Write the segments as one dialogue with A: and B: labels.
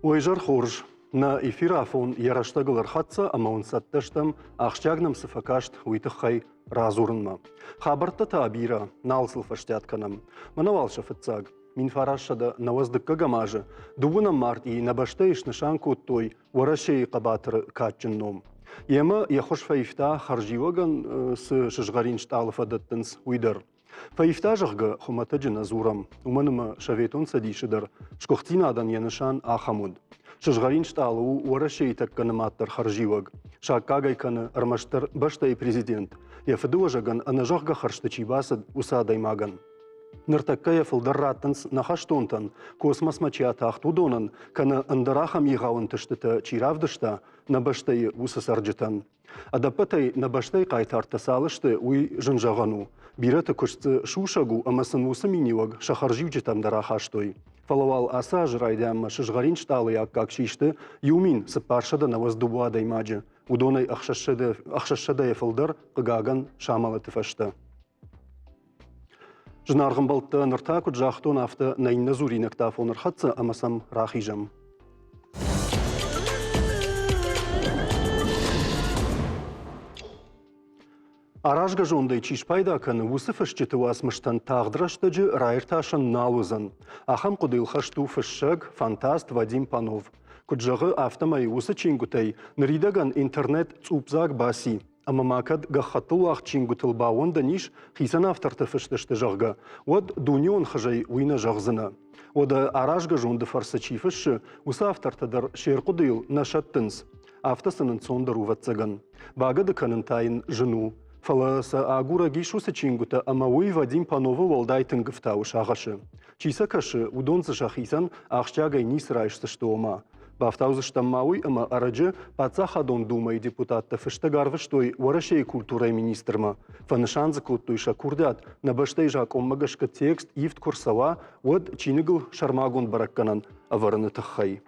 A: Уӕ изӕр хорз! Нӕ эфиры афон йӕ рӕстӕгыл ӕрхӕццӕ ӕмӕ уын цӕттӕ стӕм, ахсджиаг нӕм цы фӕкаст, уый тыххӕй радзурынмӕ. Хабӕрттӕ та бирӕ, нал сыл фӕстиат кӕнӕм. Мӕнӕ уал сӕ фыццаг. 1995 азы дыууынӕм мартъийы нӕ бӕстӕйы снысан кодтой Уӕрӕсейы хъӕбатыры кадджын ном. Йемӕ йӕ хуыз фӕивта, хӕрзиуӕгӕн цы сызгъӕрин стъалы фӕдӕттынц, уый дӕр. Фӕивта, зӕгъгӕ, хуымӕтӕджы нӕ дзурӕм, уымӕн ӕмӕ Советон Цӕдисы дӕр сгуыхтдзинадӕн йӕ нысан ахӕм уыд. Сызгъӕрин стъалы у Уӕрӕсейы тӕккӕ нымаддӕр хӕрзиуӕг. Саккаг ӕй кӕны ӕрмӕстдӕр бӕстӕйы президент, йӕ фыдыуӕзӕгӕн ӕнӕзӕгъгӕ хӕрзты чи бацыд, уыцы адӕймагӕн. Ныртӕккӕ йӕ фылдӕр раттынц нӕ хӕстонтӕн, космосмӕ чи атахт, уыдонӕн, кӕнӕ ӕндӕр ахӕм егъау ӕнтыстытӕ чи равдыста, нӕ бӕстӕйы уыцы цӕрджытӕн. Ӕдӕппӕтӕй нӕ бӕстӕйы хъайтартӕ цал сты, уый зын зӕгъӕн у. Бирӕты куыст дзы сусӕг у ӕмӕ сын уыцы миниуӕг сӕ хӕрзиуджытӕм дӕр ахастой. Фӕлӕ уал ацы азы райдианмӕ сызгъӕрин стъалыйы аккаг систы 1492 адӕймаджы, уыдонӕй 600-ӕй фылдӕр, хъыгагӕн, сӕ амӕлӕты фӕстӕ. Зынаргъ ӕмбӕлттӕ, ныр та, куыд загътон, афтӕ нӕ иннӕ дзуринӕгты афон ӕрхӕццӕ ӕмӕ сӕм рахизӕм. Аразгӕ зондӕй чи спайда кӕны, уыцы фысджыты уацмыстӕн тагъд рӕстӕджы раиртасӕн нал уыдзӕн. Ахӕм хъуыдыйыл хӕст у фыссӕг, фантаст Вадим Панов. Куыд зӕгъы, афтӕмӕй уыцы чингуытӕй ныридӕгӕн интернет цъупдзаг баци. Ӕмӕ ма кӕд гӕххӕттыл уагъд чингуытыл баууӕндӕн ис, хицӕн автортӕ фыст сты, зӕгъгӕ, уӕд дунеон хызӕй уый нӕ зӕгъдзынӕ. Уӕдӕ аразгӕ зонды фӕрцы чи фыссы, уыцы автортӕ дӕр се рхъуыдыйыл нӕ сӕттынц. Афтӕ сын ӕнцондӕр у, ӕвӕццӕгӕн. Багӕды кӕнын та йын зын у. Фӕлӕ сӕ агурӕг ис уыцы чингуытӕ ӕмӕ уый Вадим Пановы уӕлдай тынг ӕфтауы сагъӕсы. Чи сӕ кӕсы, уыдон дзы сӕхицӕн ахсджиагӕй ницы райсдзысты ома. Бафтаудзыстӕм ма уый, ӕмӕ ӕрӕджы Паддзахадон Думӕйы депутаттӕ фыстӕг арвыстой Уӕрӕсейы культурӕйы министрмӕ. Фӕнысан дзы кодтой сӕ курдиат, нӕ бӕстӕйы закъонмӕ гӕсгӕ текст ивд куы рцӕуа, уӕд чиныгыл сӕрмагонд бӕрӕггӕнӕн ӕвӕрыны тыххӕй.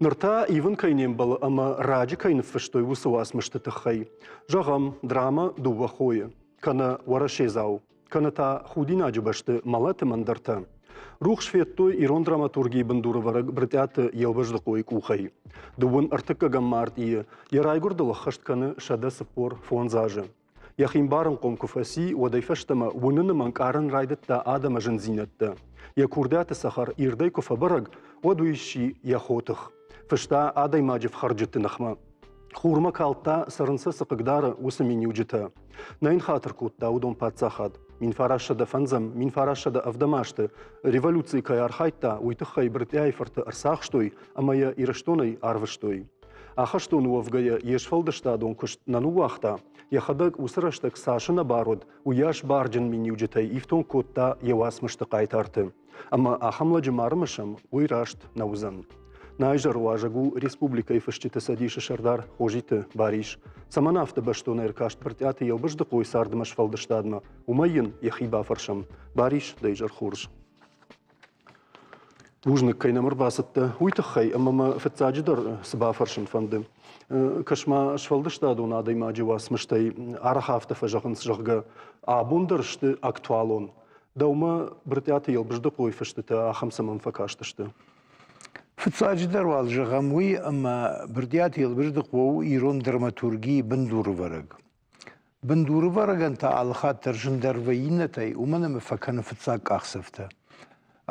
A: Ныр та ивын кӕй не мбӕлы ӕмӕ раджы кӕй ныффыстой, уыцы уацмысты тыххӕй. Зӕгъӕм, драмӕ «Дыууӕ хойы» кӕнӕ «Уӕрӕседзау» кӕнӕ та «Худинаджы бӕсты мӕлӕт» ӕмӕ ӕндӕртӕ. Рухс федтой ирон драматургийы бындурӕвӕрӕг Брытъиаты Елбыздыхъойы къухӕй. Дыууын ӕртыккӕгӕм мартъийы йӕ райгуырдыл ӕххӕст кӕны 145 азы. Йӕхи мбарынхъом куы фӕци, уӕдӕй фӕстӕмӕ уынын ӕмӕ ӕнкъарын райдыдта адӕмы зындзинӕдтӕ. Йӕ курдиаты цӕхӕр ирдӕй куы фӕбӕрӕг, уӕд уый сси йӕ хотых. Фыста адӕймаджы фхӕрджыты ныхмӕ. Хурмӕ калдта, цӕрын сӕ цы хъыгдары, уыцы миниуджытӕ. Нӕ йын хатыр кодта уыдон паддзахад. 1905 1907 азты революцийы кӕй архайдта, уый тыххӕй Брытъиайы фырты ӕрцахстой ӕмӕ йӕ Ирыстонӕй арвыстой. Ахӕстоны уӕвгӕйӕ йе сфӕлдыстадон куыст нӕ ныууагъта, йӕхӕдӕг уыцы рӕстӕг цас ӕнӕбар уыд, уыйас барджын миниуджытӕй ифтонг кодта йӕ уацмысты хъайтарты. Ӕмӕ ахӕм лӕджы ма рымысӕм, уый раст нӕ уыдзӕн. Нӕ изӕры уазӕг у Республикӕйы Фысджыты цӕдисы сӕрдар Хозиты Барис. Цӕмӕн афтӕ бӕстон ӕркаст Брытъиаты Елбыздыхъойы цардмӕ сфӕлдыстадмӕ, уымӕй йын йӕхи бафӕрсӕм. Барис, дӕ изӕр хорз. Бузныг, кӕй нӕм ӕрбацыдтӕ, уый тыххӕй, ӕмӕ мӕ фыццаджыдӕр цы бафӕрсын фӕнды. Кӕс-ма, сфӕлдыстадон адӕймаджы уацмыстӕй арӕх афтӕ фӕзӕгъынц, зӕгъгӕ, абон дӕр сты актуалон. Дӕумӕ Брытъиаты Елбыздыхъойы фыстытӕ ахӕм цӕмӕн фӕкастысты?
B: Фыццаджыдӕр уал зӕгъӕм уый, ӕмӕ Брытъиаты Елбыздыхъо у ирон драматургийы бындурывӕрӕг. Бындурывӕрӕгӕн та алыхатт дӕр зындӕр вӕййы иннӕтӕй, уымӕн ӕмӕ фӕкӕны фыццаг къахдзӕфтӕ.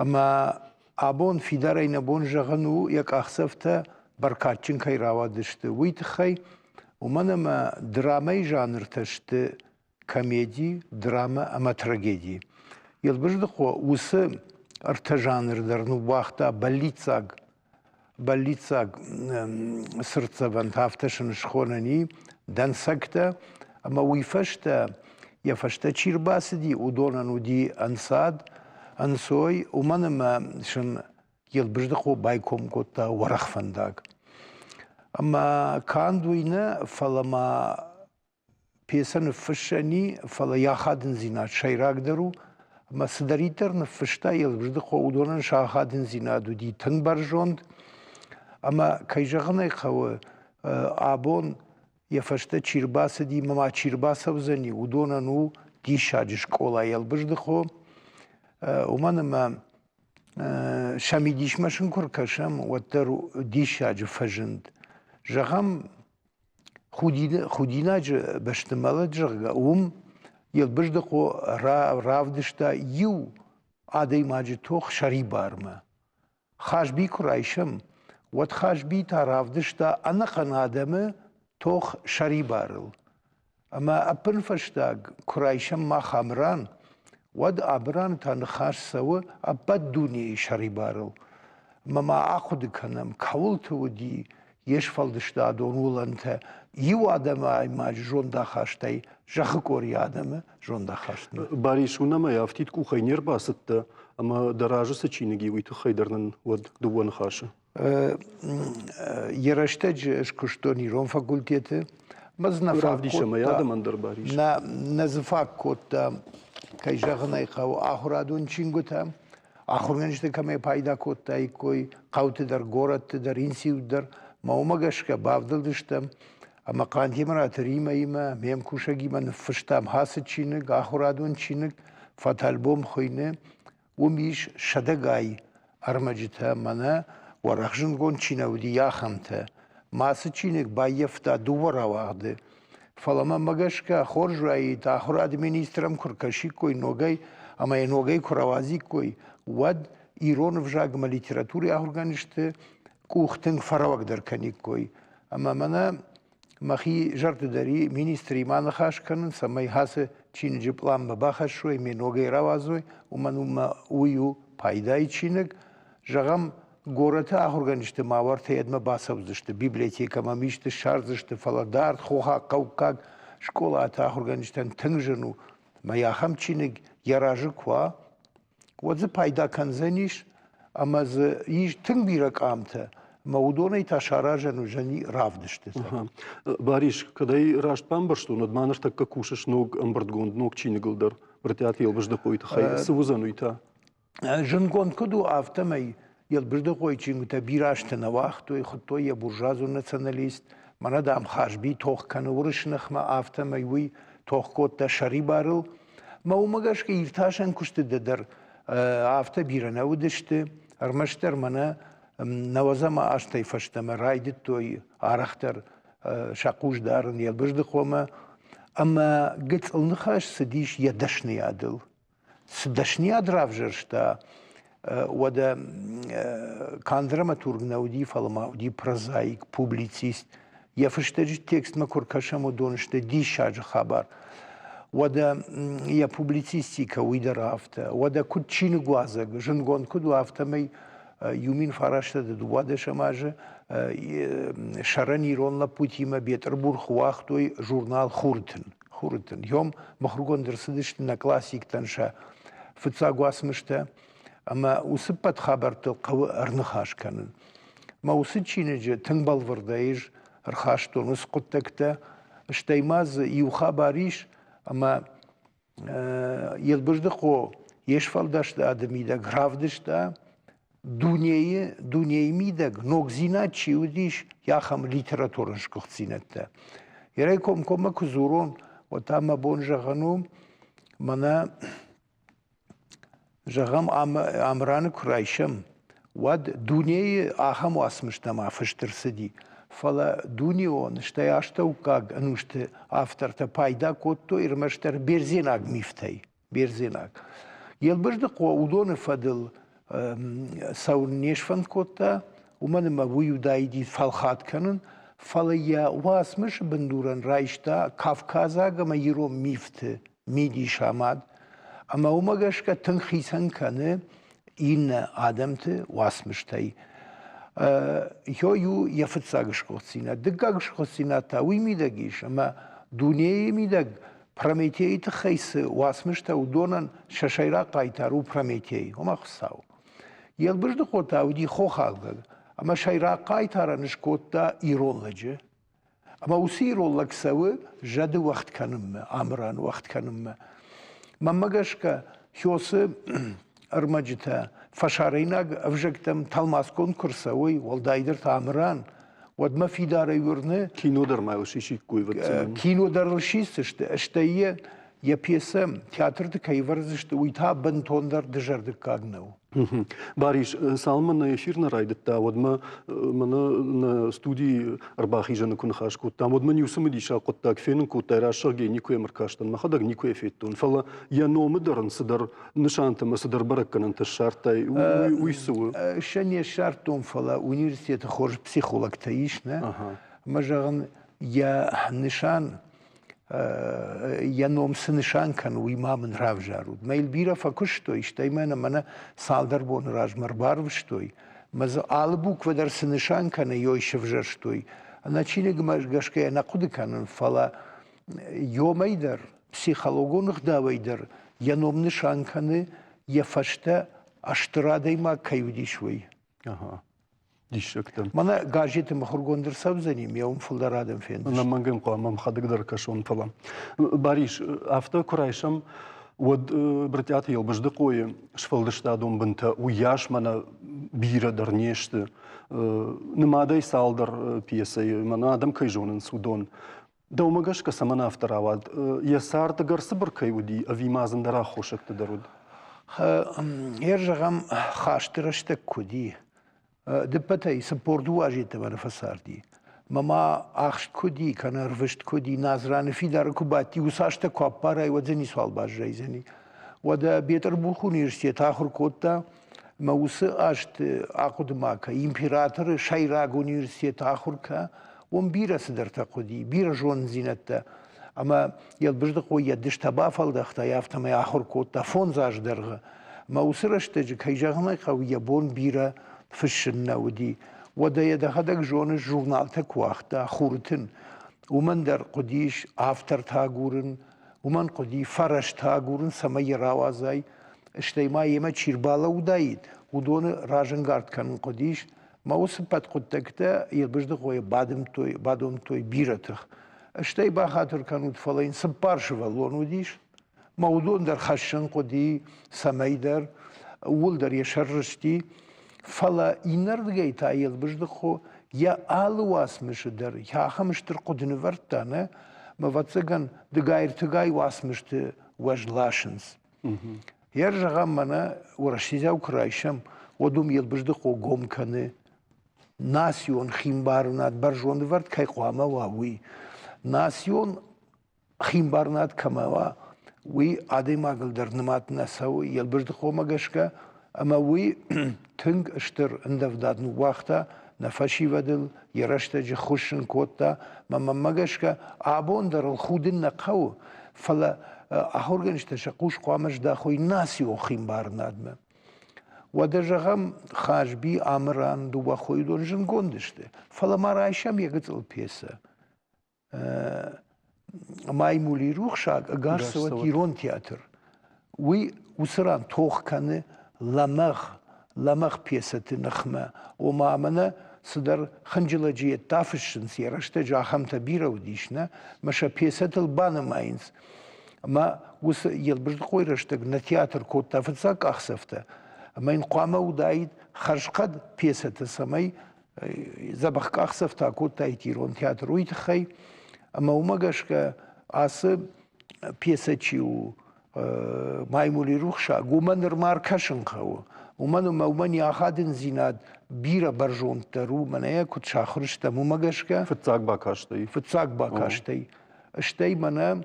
B: Ӕмӕ абон фидарӕй нӕ бон зӕгъын у, йӕ къахдзӕфтӕ бӕркадджын кӕй рауадысты, уый тыххӕй, уымӕн ӕмӕ драмӕйы жанртӕ сты комеди, драмӕ ӕмӕ трагеди. Елбыздыхъо уыцы ӕртӕ жанры дӕр ныууагъта бӕллиццаг бӕллиццаг цыртдзӕвӕнтӕ, афтӕ сын схонӕн и, дӕнцӕгтӕ. Ӕмӕ уый фӕстӕ, йӕ фӕстӕ чи рбацыди, уыдонӕн уыди ӕнцад, ӕнцой, уымӕн ӕмӕ сын Елбыздыхъо байком кодта уӕрӕх фӕндаг. Ӕмӕ канд уый нӕ, фӕлӕ ма Пьесӕ ныффыссӕн и, фӕлӕ йӕ ахадындзинад сӕйрагдӕр у, ӕмӕ цыдӕриддӕр ныффыста Елбыздыхъо, уыдонӕн сӕ ахадындзинад уыди тынг бӕрзонд. Ӕмӕ, кӕй зӕгъын ӕй хъӕуы, абон йӕ фӕстӕ чи рбацыди ӕмӕ ма чи рбацӕудзӕни, уыдонӕн у диссаджы скъола Елбыздыхъо, уымӕн ӕмӕ. Сӕ мидисмӕ сын куы ркӕсӕм, уӕддӕр диссаджы фӕзынд. Зӕгъӕм, худинаджы бӕсты мӕлӕт, зӕгъгӕ, уым Елбыздыхъо равдыста иу адӕймаджы тох сӕрибармӕ. Хазби куы райсӕм, уӕд Хазби та равдыста ӕнӕхъӕн адӕмы тох сӕрибарыл. Ӕмӕ ӕппынфӕстаг, куы райсӕм мах Амыран, уӕд Амыраны та ныхас цӕуы ӕппӕт дунейы сӕрибарыл. Ӕмӕ ма ахъуыды кӕнӕм, кӕуылты уыди йе сфӕлдыстадон уылӕнтӕ иу адӕмаймаджы зондахастӕй зӕххы къорийы адӕмы зондахастмӕ.
A: Барис, уынӕм ӕй, афтид къухӕй не рбацыдтӕ, ӕмӕ дӕ разы цы чиныг и, уый тыххӕй дӕр нын уӕд дыууӕ ныхасы.
B: Йӕ рӕстӕджы ӕз куыстон ирон факультеты. Мӕ дзы нӕ фаг
A: Равдисӕм ӕй адӕмӕн дӕр, Барис.
B: Нӕ, нӕ дзы фаг кодта, кӕй зӕгъын ӕй хъӕуы, ахуырадон чингуытӕ. Ахуыргӕнджытӕ кӕмӕй пайда кодтаиккой, хъӕуты дӕр, горӕтты дӕр, институт дӕр. Мӕ уымӕ гӕсгӕ бавдӕлдыстӕм ӕмӕ Хъантемыраты Римӕимӕ, ме мкусӕгимӕ ныффыстам ацы чиныг, ахуырадон чиныг, фотоальбом хуыйны Уым ис сӕдӕгай ӕрмӕджытӕ, мӕнӕ уӕрӕх зындгонд чи нӕ уыди, ахӕмтӕ. Ма цы чиныг баййӕфта дыууӕ рауагъды. Фӕлӕ мӕнмӕ гӕсгӕ хорз уаид, ахуырады министрӕм куы ркӕсиккой ногӕй ӕмӕ йӕ ногӕй куы рауадзиккой, уӕд ирон ӕвзаг ӕмӕ литературӕйы ахуыргӕнджыты къух тынг фӕрӕуӕгдӕр кӕниккой. Ӕмӕ мӕнӕ Мӕхи зӕрды дӕр и министримӕ ныхас кӕнын, цӕмӕй ацы чиныджы пъланмӕ бахӕссой, ме ногӕй рауадзой, уымӕн уымӕ уый у пайдайы чиныг. Зӕгъӕм, горӕты ахуыргӕнджыты ма уӕртӕ йедмӕ бацӕудзысты, библиотекӕмӕ исты ссардзысты, фӕлӕ дард хохаг хъӕуккаг скъолаты ахуыргӕнджытӕн тынг зын у. Мӕ ахӕм чиныг йӕ разы куы уа, уӕд дзы пайда кӕндзӕнис ӕмӕ дзы ис тынг бирӕ къамтӕ, ӕмӕ уыдонӕй та саразӕн уыдзӕни равдыстытӕ.
A: Барис, кӕд ӕй раст бамбӕрстон, уӕд ма ныртӕккӕ кусыс ног ӕмбырдгонд, ног чиныгыл дӕр Брытъиаты Елбыздыхъойы тыххӕй. Цы уыдзӕн уый та?
B: Зындгонд куыд у, афтӕмӕй Елбыздыхъойы чингуытӕ бирӕ азты нӕ уагътой, хуыдтой йӕ буржуазон националист. Мӕнӕ, дам, Хазби тох кӕны уырысы ныхмӕ, афтӕмӕй уый тох кодта сӕрибарыл. Мӕ уымӕ гӕсгӕ иртасӕн куыстытӕ дӕр афтӕ бирӕ нӕ уыдысты, ӕрмӕстдӕр мӕнӕ нӕуӕдзӕм азтӕй фӕстӕмӕ райдыдтой арӕхдӕр сӕ хъус дарын Елбыздыхъомӕ ӕмӕ гыцъыл ныхас цыдис йӕ дӕсныйадыл. Цы дӕсныйад равзӕрста, уӕдӕ канд драматург нӕ уыди, фӕлӕ ма уыди прозаик, публицист. Йӕ фыстӕджы текстмӕ куы ркӕсӕм, уыдон сты диссаджы хабар. Уӕдӕ йӕ публицистикӕ уый дӕр афтӕ. Уӕдӕ куыд чиныгуадзӕг, зындгонд куыд у, афтӕмӕй 1912 азы сӕрӕн ирон лӕппутимӕ Бетъырбурхы уагътой журнал «Хуртын». «Хуртын». Йом мыхуыргонд ӕрцыдысты нӕ классиктӕн сӕ фыццаг уацмыстӕ. Ӕмӕ уыцы ппӕт хабӕрттыл хъӕуы ӕрныхас кӕнын. Мӕ уыцы чиныджы тынг бӕлвырдӕй ӕз ӕрхастон уыцы хъуыддӕгтӕ. Стӕй ма дзы иу хабар ис, ӕмӕ Елбыздыхъо йе сфӕлдыстады мидӕг равдыста, дунейы, дунейы мидӕг ногдзинад чи уыдис, ахӕм литературон сгуыхтдзинӕдтӕ. Ерӕй комкоммӕ куы дзурон, уӕд та мӕ бон зӕгъӕн у, мӕнӕ Зӕгъӕм, Амыраны куы райсӕм, уӕд дунейы ахӕм уацмыстӕ ма фыст ӕрцыди, фӕлӕ дунеон, стӕй астӕуккаг ӕнусты автортӕ пайда кодтой ӕрмӕстдӕр бердзенаг мифтӕй. Бердзенаг. Елбыздыхъо уыдоны фӕдыл цӕуын не сфӕнд кодта, уымӕн ӕмӕ уый уыдаид фӕлхат кӕнын, фӕлӕ йӕ уацмысы бындурӕн райста кавказаг ӕмӕ ирон мифты мидисамад, ӕмӕ уымӕ гӕсгӕ тынг хицӕн кӕны иннӕ адӕмты уацмыстӕй. Йой у йӕ фыццаг сгуыхтдзинад. Дыккаг сгуыхтдзинад та уый мидӕг ис, ӕмӕ дунейы мидӕг Прометейы тыххӕй цы уацмыстӕ, уыдонӕн сӕ сӕйраг хъайтар у Прометей, ома Хуыцау. Елбыздыхъо та уыди хохаг лӕг, ӕмӕ сӕйраг хъайтарӕн скодта ирон лӕджы. Ӕмӕ уыцы ирон лӕг цӕуы зӕды уӕгъд кӕнынмӕ, Амыран уӕгъд кӕнынмӕ. Мӕнмӕ гӕсгӕ, Хёсы ӕрмӕджытӕ фӕсарӕйнаг ӕвзӕгтӕм тӕлмацгонд куы рцӕуой, уӕлдайдӕр та Амыран, уӕд мӕ фидарӕй уырны.
A: Кино дӕр ма йыл сисиккой, ӕвӕццӕгӕн.
B: Кино дӕр ыл сисдзысты, стӕй йӕ. Йӕ пьесӕ театрты кӕй ӕвӕрдзысты, уый та бынтондӕр дызӕрдыггаг нӕу.
A: Барис, цалынмӕ нӕ эфир нӕ райдыдта, уӕдмӕ мӕнӕ нӕ студийы ӕрбахизӕны куы ныхас кодтам, уӕд мын иу цымыдисаг хъуыддаг фенын кодтай, рӕсугъдӕй никуы йӕм ӕркастӕн, мӕхӕдӕг никуы йӕ федтон, фӕлӕ йӕ номы дӕр ын цыдӕр нысантӕ ӕмӕ цыдӕр бӕрӕггӕнӕнтӕ ссардтай, уый цы у?
B: Сӕ не ссардтон, фӕлӕ университеты хорз психологтӕ ис, нӕ? Мӕ зӕгъын, йӕ нысан йӕ ном цы нысан кӕны, уый ма мын равзарут. Мӕ йыл бирӕ фӕкуыстой, стӕй мӕнӕ мӕнӕ цалдӕр боны размӕ ӕрбарвыстой. Мӕ дзы алы буквӕ дӕр цы нысан кӕны, ёй сӕвзӕрстой. Нӕ чиныгмӕ гӕсгӕ йӕ нӕ хъуыды кӕнын, фӕлӕ ёмӕй дӕр, психологон ӕгъдауӕй дӕр йӕ ном нысан кӕны, йӕ фӕстӕ стыр адӕймаг кӕй уыдис, уый.
A: Ага. Диссӕгтӕ.
B: Мӕнӕ газеты мыхуыргонд ӕрцӕудзӕни, ме уым фылдӕр адӕм фендзысты.
A: Ӕнӕмӕнгӕн хъуамӕ мӕхӕдӕг дӕр кӕсон, фӕлӕ. Барис, афтӕ куы райсӕм, уӕд Брытъиаты Елбыздыхъойы сфӕлдыстадон бынтӕ уыйас мӕнӕ бирӕ дӕр не сты. Нымадӕй цалдӕр пьесӕйы, мӕнӕ адӕм кӕй зонынц, уыдон. Дӕумӕ гӕсгӕ цӕмӕн афтӕ рауад? Йӕ цард ӕгӕр цыбыр кӕй уыди, ӕви ма дзы ӕндӕр аххосӕгтӕ дӕр уыд?
B: Йе зӕгъӕм, хӕсты рӕстӕг куы уыди, дыппӕтӕй 42 азы йеддӕмӕ нӕ фӕцарди. Мӕ ма ахст куы уыди, кӕнӕ ӕрвыст куы уыди, Назраны фидары куы бадти, уыцы азтӕ куы аппарай, уӕд дзы ницуал баззайдзӕни. Уӕдӕ Бетъырбухы университет ахуыр кодта, мӕ уыцы азты ахъуыды ма кӕ, императоры сӕйраг университеты ахуыр кӕ, уым бирӕ цыдӕртӕ хъуыди, бирӕ зонындзинӕдтӕ. Ӕмӕ Елбыздыхъо йӕ дыстӕ бафӕлдӕхта, афтӕмӕй ахуыр кодта фондз азы дӕргъы. Мӕ уыцы рӕстӕджы, кӕй зӕгъын ӕй хъӕуы, йӕ бон бирӕ фыссын нӕ уыди. Уӕдӕ йӕ дӕхӕдӕг зоныс, журналтӕ куы уагъта Хуры тын, уымӕн дӕр хъуыдис автортӕ агурын, уымӕн хъуыди фӕрӕзтӕ агурын, цӕмӕй йӕ рауадзай. Стӕй ма йемӕ чи рбалӕууыдаид, уыдоны разӕнгард кӕнын хъуыдис, Мӕ уыцы ппӕт хъуыддӕгтӕ Елбыздыхъойы бадымдтой, бадомдтой бирӕ тых. Стӕй бахатыр кӕнут, фӕлӕ йын цыппар сывӕллон уыдис. Мӕ уыдон дӕр хӕссын хъуыди цӕмӕйдӕр, ууыл дӕр йӕ сӕр рысти. Фӕлӕ иннӕрдыгӕй та Елбыздыхъо йӕ алы уацмысы дӕр ахӕм стыр хъуыды нывӕрдта, нӕ? Мӕ ӕвӕццӕгӕн, дыгай-ӕртыгай уацмысты уӕз ласынц. Йӕ зӕгъӕм, мӕнӕ Уӕрӕседзау куы райсӕм, уӕд уым Елбыздыхъо гом кӕны национ химбарынад бӕрзонд ӕвӕрд кӕй хъуамӕ уа, уый. Национ химбарынад кӕмӕ уа, уый адӕймагыл дӕр нымад нӕ цӕуы Елбыздыхъомӕ гӕсгӕ, ӕмӕ уый тынг стыр ӕндӕвдад ныууагъта нӕ фӕсивӕдыл, йӕ рӕстӕджы хуыссын кодта. Мӕ мӕнмӕ гӕсгӕ, абон дӕр ыл худын нӕ хъӕуы, фӕлӕ ахуыргӕнджытӕ сӕ хъус хъуамӕ здахой национ химбарынадмӕ. Уӕдӕ зӕгъӕм, Хазби, Амыран, дыууӕ хойы уыдон зындгонд сты, фӕлӕ ма райсӕм йӕ гыццыл пьесӕ Маймули рухсаг ӕгас цӕуӕд ирон театр. Уый уыцы ран тох кӕны лӕмӕгъ, лӕмӕгъ пьесӕты ныхмӕ. Ома мӕнӕ цыдӕр хынджылӕджы йедтӕ фыссынц, йӕ рӕстӕджы ахӕмтӕ бирӕ уыдис, нӕ? Мӕ сӕ пьесӕтыл банымайынц. Ӕмӕ уыцы Елбыздыхъойы рӕстӕг нӕ театр кодта фыццаг къахдзӕфтӕ. Ӕмӕ йын хъуамӕ уыдаид хӕрзхъӕд пьесӕтӕ, цӕмӕй дзӕбӕх къахдзӕфтӕ акодтаид ирон театр уый тыххӕй. Ӕмӕ уымӕ гӕсгӕ ацы пьесӕ чи у, Маймули рухсаг, уымӕ нырма ӕркӕсын хъӕуы. Уымӕн ӕмӕ уымӕн йӕ ахадындзинад бирӕ бӕрзонддӕр у, мӕнӕ йӕ куыд сахуыр стӕм, уымӕ гӕсгӕ.
A: Фыццаг бакастӕй.
B: Фыццаг бакастӕй. Стӕй мӕнӕ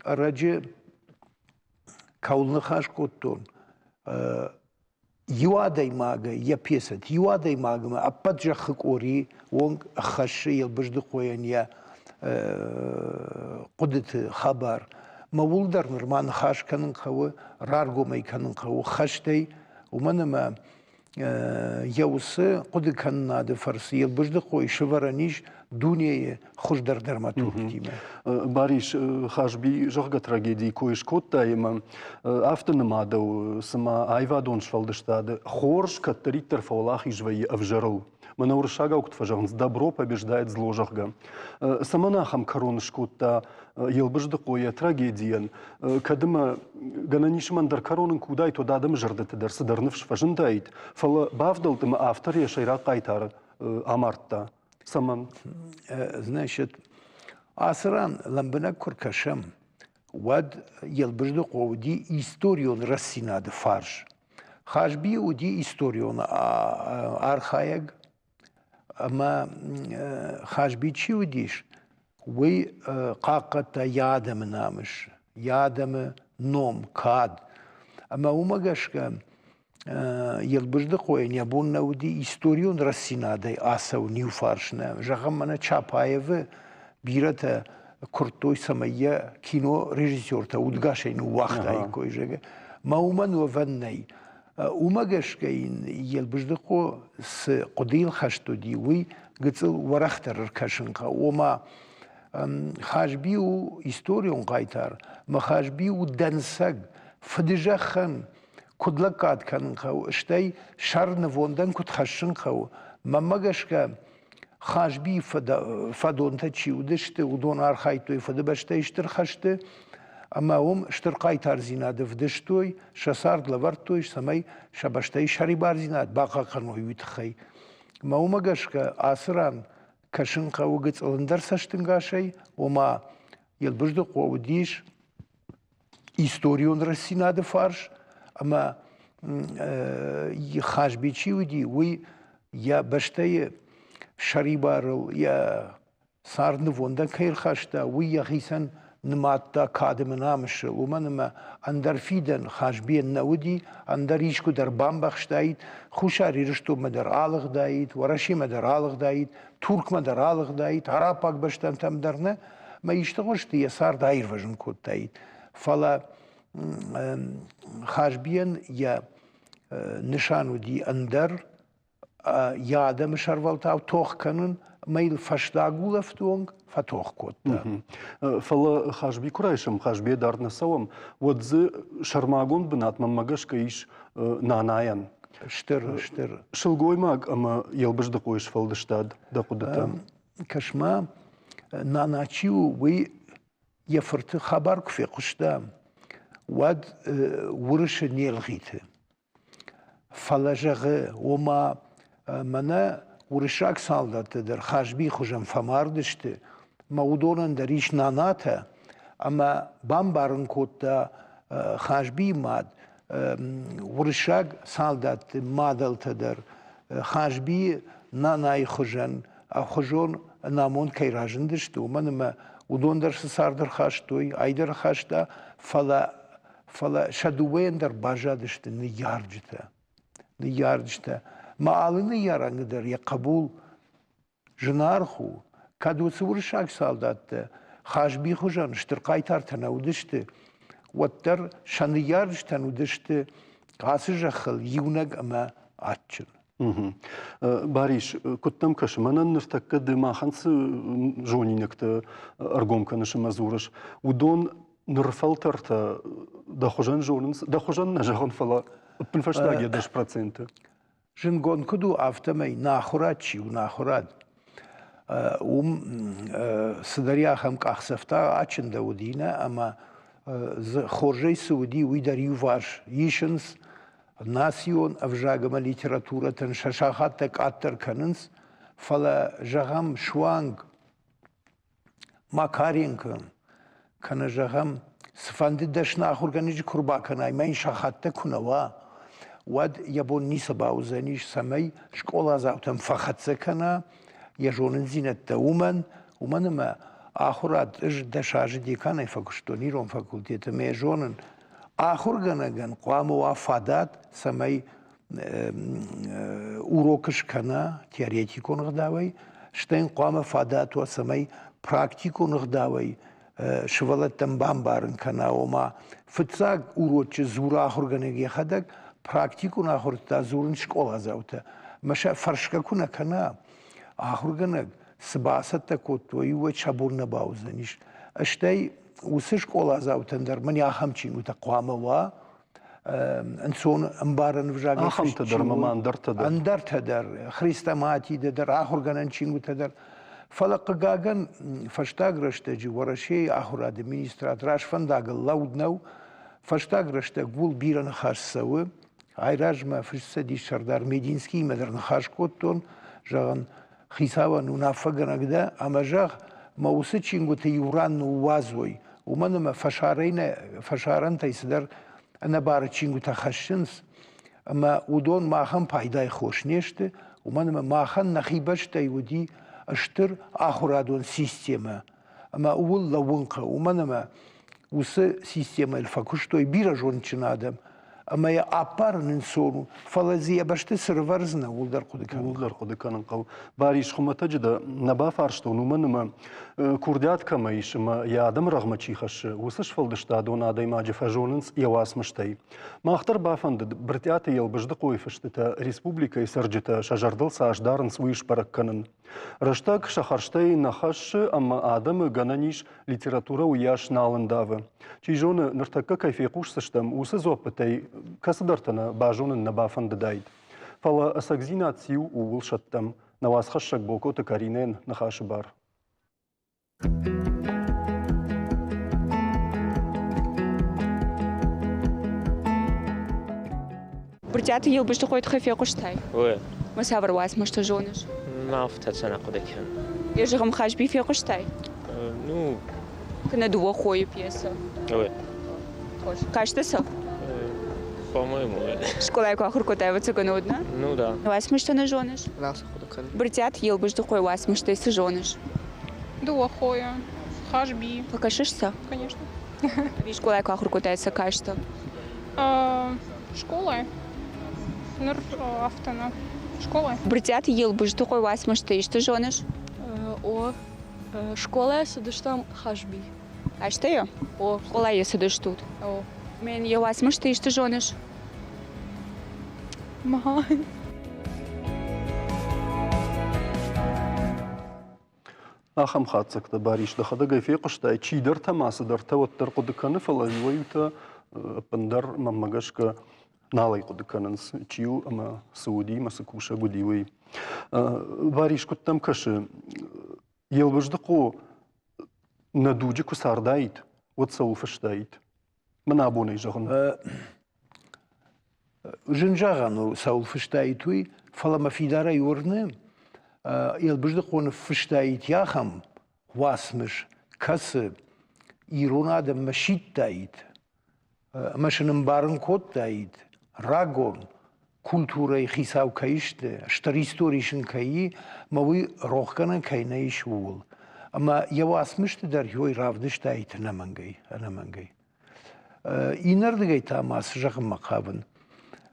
B: ӕрӕджы кӕуыл ныхас кодтон, иу адӕймагӕй йӕ пьесӕты, иу адӕймагмӕ ӕппӕт зӕххы къори онг ӕххӕссы Елбыздыхъойӕн йӕ хъуыдыты хабар. Мӕ ууыл дӕр нырма ныхас кӕнын хъӕуы, раргом ӕй кӕнын хъӕуы хӕстӕй, уымӕн ӕмӕ йӕ уыцы хъуыдыкӕнынады фӕрцы Елбыздыхъойы сывӕрӕн ис дунейы хуыздӕр драматургтимӕ.
A: Барис, Хазби, зӕгъгӕ, трагедийы кой скодтай ӕмӕ афтӕ нымадӕу, цыма аивадон сфӕлдыстады хорз кӕддӕриддӕр фӕуӕлахиз вӕййы ӕвзӕрыл. Мӕнӕ уырыссагау куыд фӕзӕгъынц, добро побеждает зло, зӕгъгӕ. Цӕмӕн ахӕм кӕрон скодта Елбыздыхъо йӕ трагедийӕн, кӕд ӕмӕ гӕнӕн ис ӕмӕ ӕндӕр кӕрон ын куы уыдаид, уӕд адӕмы зӕрдӕты дӕр цыдӕр ныфс фӕзындаид, фӕлӕ бавдӕлд ӕмӕ автор йӕ сӕйраг хъайтары амардта. Цӕмӕн?
B: Значит, ацы ран лӕмбынӕг куы ркӕсӕм, уӕд Елбыздыхъо уыди историон рӕстдзинады фарс. Хазби уыди историон архайӕг, ӕмӕ Хазби чи уыдис, уый хъахъхъӕдта йӕ адӕмы намыс, йӕ адӕмы ном, кад. Ӕмӕ уымӕ гӕсгӕ Елбыздыхъойӕн йӕ бон нӕ уыди историон рӕстдзинадӕй ацӕуын иу фарс нӕ. Зӕгъӕм, мӕнӕ Чапаевы бирӕтӕ куырдтой, цӕмӕй йӕ кинорежиссертӕ удгасӕй ныууагътаиккой, зӕгъгӕ. Мӕ уымӕн уӕвӕн нӕй. Уымӕ гӕсгӕ йын Елбыздыхъо цы хъуыдыйыл хӕст уыди, уый гыццыл уӕрӕхдӕр ӕркӕсын хъӕуы. Ома, Хазби у историон хъайтар, мӕ Хазби у дӕнцӕг, фыдызӕххӕн куыд лӕггад кӕнын хъӕуы, стӕй сӕр нывондӕн куыд хӕссын хъӕуы. Мӕнмӕ гӕсгӕ, Хазбийы фӕдонтӕ чи уыдысты, уыдон архайдтой Фыдыбӕстӕйы Стыр хӕсты ӕмӕ уым стыр хъайтардзинад ӕвдыстой, сӕ цард лӕвӕрдтой, цӕмӕй сӕ бӕстӕйы сӕрибардзинад бахъахъхъӕной, уый тыххӕй. Ӕмӕ уымӕ гӕсгӕ ацы ран кӕсын хъӕуы гыцъылындӕр цӕстынгасӕй, ома Елбыздыхъо уыдис историон рӕстдзинады фарс ӕмӕ Хазби чи уыди, уый йӕ бӕстӕйы сӕрибарыл йӕ цард нывондӕн кӕй рхаста, уый йӕхицӕн нымадта кады ӕмӕ намысыл, уымӕн ӕмӕ ӕндӕр фидӕн Хазбийӕн нӕ уыди, ӕндӕр искуы дӕр бамбӕхстаид, Хуссар Ирыстонмӕ дӕр алыгъдаид, Уӕрӕсемӕ дӕр алыгъдаид, Туркмӕ дӕр алыгъдаид, араббаг бӕстӕтӕм дӕр нӕ, мӕ исты хуызты йӕ цард аирвӕзын кодтаид. Фӕлӕ Хазбийӕн йӕ нысан уыди ӕндӕр, йӕ адӕмы сӕрвӕлтау тох кӕнын ӕмӕ йыл фӕстаг улӕфты онг фӕтох кодта.
A: Фӕлӕ Хазби куы райсӕм, Хазбийӕ дард нӕ цӕуӕм, уӕд дзы сӕрмагонд бынат мӕнмӕ гӕсгӕ ис нанайӕн.
B: Стыр, стыр.
A: Сылгоймаг ӕмӕ Елбыздыхъойы сфӕлдыстад дӕ хъуыдытӕ?
B: Кӕс-ма, нана чи у, уый йӕ фырты хабар куы фехъуыста, уӕд уырысы не лгъиты. Фӕлӕ зӕгъы, ома мӕнӕ уырыссаг салдаттӕ дӕр Хазбийы хуызӕн фӕмард сты, мӕ уыдонӕн дӕр ис нанатӕ, ӕмӕ бамбарын кодта Хазбийы мад, уырыссаг салдатты мадӕлтӕ дӕр Хазбийы нанайы хуызӕн ӕххуызон ӕнамонд кӕй разындысты, уымӕн ӕмӕ уыдон дӕр цы цард ӕрхастой, ай дӕр ӕрхаста, фӕлӕ фӕлӕ сӕ дыууӕйӕн дӕр баззадысты ныййарджытӕ. Ныййарджытӕ. Мӕ алы ныййарӕгы дӕр йӕ хъӕбул зынаргъ у. Кӕд уыцы уырыссаг салдаттӕ Хазби хуызӕн стыр хъайтартӕ нӕ уыдысты, уӕддӕр сӕ ныййарджытӕн уыдысты ацы зӕххыл иунӕг ӕмӕ адджын.
A: Барис, куыд дӕм кӕсы, мӕнӕн ныртӕккӕ ды махӕн цы зонинӕгтӕ ӕргом кӕныс ӕмӕ дзурыс, уыдон ныр фӕлтӕртӕ дӕ хуызӕн зонынц, дӕ хуызӕн нӕ зӕгъын, фӕлӕ ӕппынфӕстаг йӕ 10%.
B: Зындгонд куыд у, афтӕмӕй нӕ ахуырад чи у, нӕ ахуырад, уым цыдӕр ахӕм къахдзӕфтӕ ачындӕуыди нӕ, ӕмӕ дзы хорзӕй цы уыди, уый дӕр иуварс исынц, национ ӕвзаг ӕмӕ литературӕтӕн сӕ сахаттӕ къаддӕр кӕнынц, фӕлӕ, зӕгъӕм, суанг Макаренко, кӕнӕ, зӕгъӕм, цыфӕнды дӕсны ахуыргӕнӕджы куы рбакӕнай, мӕ йын сахаттӕ куы нӕ уа, уӕд йӕ бон ницы бауыдзӕнис, цӕмӕй скъоладзаутӕм фӕхӕццӕ кӕна йӕ зонындзинӕдтӕ уымӕн, уымӕн ӕмӕ ахуырад ӕз 10 азы деканӕй фӕкуыстон ирон факультеты, мӕ зонын, ахуыргӕнӕгӕн хъуамӕ уа фадат, цӕмӕй урок скӕна теоретикон ӕгъдауӕй, стӕй хъуамӕ фадат уа, цӕмӕй практикон ӕгъдауӕй сывӕллӕттӕн бамбарын кӕна, ома фыццаг урочы дзура ахуыргӕнӕг йӕхӕдӕг, практикон ахуырты та дзурынц скъоладзаутӕ. Мӕ сӕ фӕрсгӕ куы нӕ кӕна, ахуыргӕнӕг цы бацӕттӕ кодтой, уӕд сӕ бон нӕ бауыдзӕнис. Стӕй уыцы скъоладзаутӕн дӕр мӕн ахӕм чингуытӕ хъуамӕ уа, ӕнцон ӕмбарӕн ӕвзагӕй
A: Ахӕмтӕ дӕр ӕмӕ ма ӕндӕртӕ дӕр.
B: Ӕндӕртӕ дӕр, хрестоматийы дӕр, ахуыргӕнӕн чингуытӕ дӕр. Фӕлӕ хъыгагӕн, фӕстаг рӕстӕджы Уӕрӕсейы ахуырады министрад разфӕндагыл лӕуд нӕу. Фӕстаг рӕстӕг ууыл бирӕ ныхас цӕуы. Айразмӕ фысцӕдис сӕрдар Мединскиимӕ дӕр ныхас кодтон, зӕгъын, хицауӕн уынаффӕгӕнӕг дӕ ӕмӕ зӕгъ, мӕ уыцы чингуыты иу ран ныууадзой. Уымӕн ӕмӕ фӕсарӕнтӕй цыдӕр ӕнӕбары чингуытӕ хӕссынц, ӕмӕ уыдон махӕн пайдайы хос не сты, уымӕн ӕмӕ махӕн нӕхи бӕстӕй уыди стыр ахуырадон системӕ, ӕмӕ ууыл лӕууын хъӕуы, уымӕн ӕмӕ уыцы системӕйыл фӕкуыстой бирӕ зондджын адӕм, ӕмӕ йӕ аппарын ӕнцон у, фӕлӕ дзы йӕ бӕсты цы рывӕрдзынӕ, ууыл дӕр хъуыды кӕнын.
A: Ууыл дӕр хъуыды кӕнын хъӕуы. Барис, хуымӕтӕджы дӕ нӕ бафарстон, уымӕн ӕмӕ курдиат кӕмӕ ис ӕмӕ йӕ адӕмы рӕгъмӕ чи хӕссы, уыцы сфӕлдыстадон адӕймаджы фӕзонынц йӕ уацмыстӕй. Мах дӕр бафӕндыд Брытъиаты Елбыздыхъойы фыстытӕ республикӕйы цӕрджытӕ сӕ зӕрдыл цас дарынц, уый сбӕрӕг кӕнын. Рӕстӕг сӕ хӕрзтӕй нӕ хӕссы ӕмӕ адӕмы гӕнӕн ис литературӕ уыйас нал ӕндавы. Чи зоны, ныртӕккӕ кӕй фехъусдзыстӕм, уыцы дзуӕппытӕй кӕцыдӕртӕ нӕ базонын нӕ бафӕндыдаид. Фӕлӕ ӕцӕгдзинад циу, ууыл сӕттӕм. Нӕ уацхӕссӕг Бокоты Каринӕйӕн ныхасы бар.
C: Брытъиаты Елбыздыхъойы тыххӕй фехъуыстай?
D: Ой.
C: Ма цавӕр уацмыстӕ зоныс?
D: Афтӕ цӕ нӕ хъуыды кӕн.
C: Йӕ зӕгъӕм, Хазби фехъуыстай?
D: Ну.
C: Кӕнӕ дыууӕ хойы пьесӕ.
D: Ой.
C: Хорз. Кастӕ сӕ?
D: По-моему,
C: Скъолайы куы ахуыр кодтай, ӕвӕццӕгӕн, уӕд нӕ?
D: Ну да.
C: Уацмыстӕ нӕ зоныс?
D: Нал сӕ хъуыды кӕнын.
C: Брытъиаты Елбыздыхъойы уацмыстӕй цы зоныс?
E: Дыууӕ хойы. Хазби.
C: Фӕкӕсыс сӕ?
E: Конечно.
C: Ӕви скъолайы куы ахуыр кодтай, сӕ кастӕ?
E: Школайы. Ныр афтӕ нӕ. Школайы.
C: Брытъиаты Елбыздыхъойы уацмыстӕ исты зоныс?
F: О, школайы цыдыстӕм Хазби.
C: Кастӕ
F: О.
C: Скъолайы цыдыстут?
F: О.
C: Мӕн йӕ уацмыстӕ исты зоныс?
E: Ма.
A: Ахӕм хатдзӕгтӕ, Барис, дӕхӕдӕг ӕй фехъуыстай, чидӕртӕ ма цыдӕртӕ уӕддӕр хъуыды кӕны, фӕлӕ иуӕй-иутӕ ӕппындӕр, мӕнмӕ гӕсгӕ, нал ӕй хъуыды кӕнынц, чи у ӕмӕ цы уыди ӕмӕ цы кусӕг уыди, уый. Барис, куыд дӕм кӕсы, Елбыздыхъо нӕ дуджы куы цардаид, уӕд цӕуыл фыстаид? Мӕн абонӕй зӕгъын.
B: Зын зӕгъӕн у, цӕуыл фыстаид уый, фӕлӕ мӕ фидарӕй уырны, Елбыздыхъо ныффыстаид ахӕм уацмыс, кӕцы ирон адӕммӕ сидтаид ӕмӕ сын ӕмбарын кодтаид, рагон культурӕйы хицау кӕй сты, стыр истори сын кӕй и, ӕмӕ уый рохгӕнӕн кӕй нӕ ис, ууыл. Ӕмӕ йӕ уацмысты дӕр уый равдыстаид ӕнӕмӕнгӕй, ӕнӕмӕнгӕй. Иннӕрдыгӕй та ма цы зӕгъынмӕ хъавын.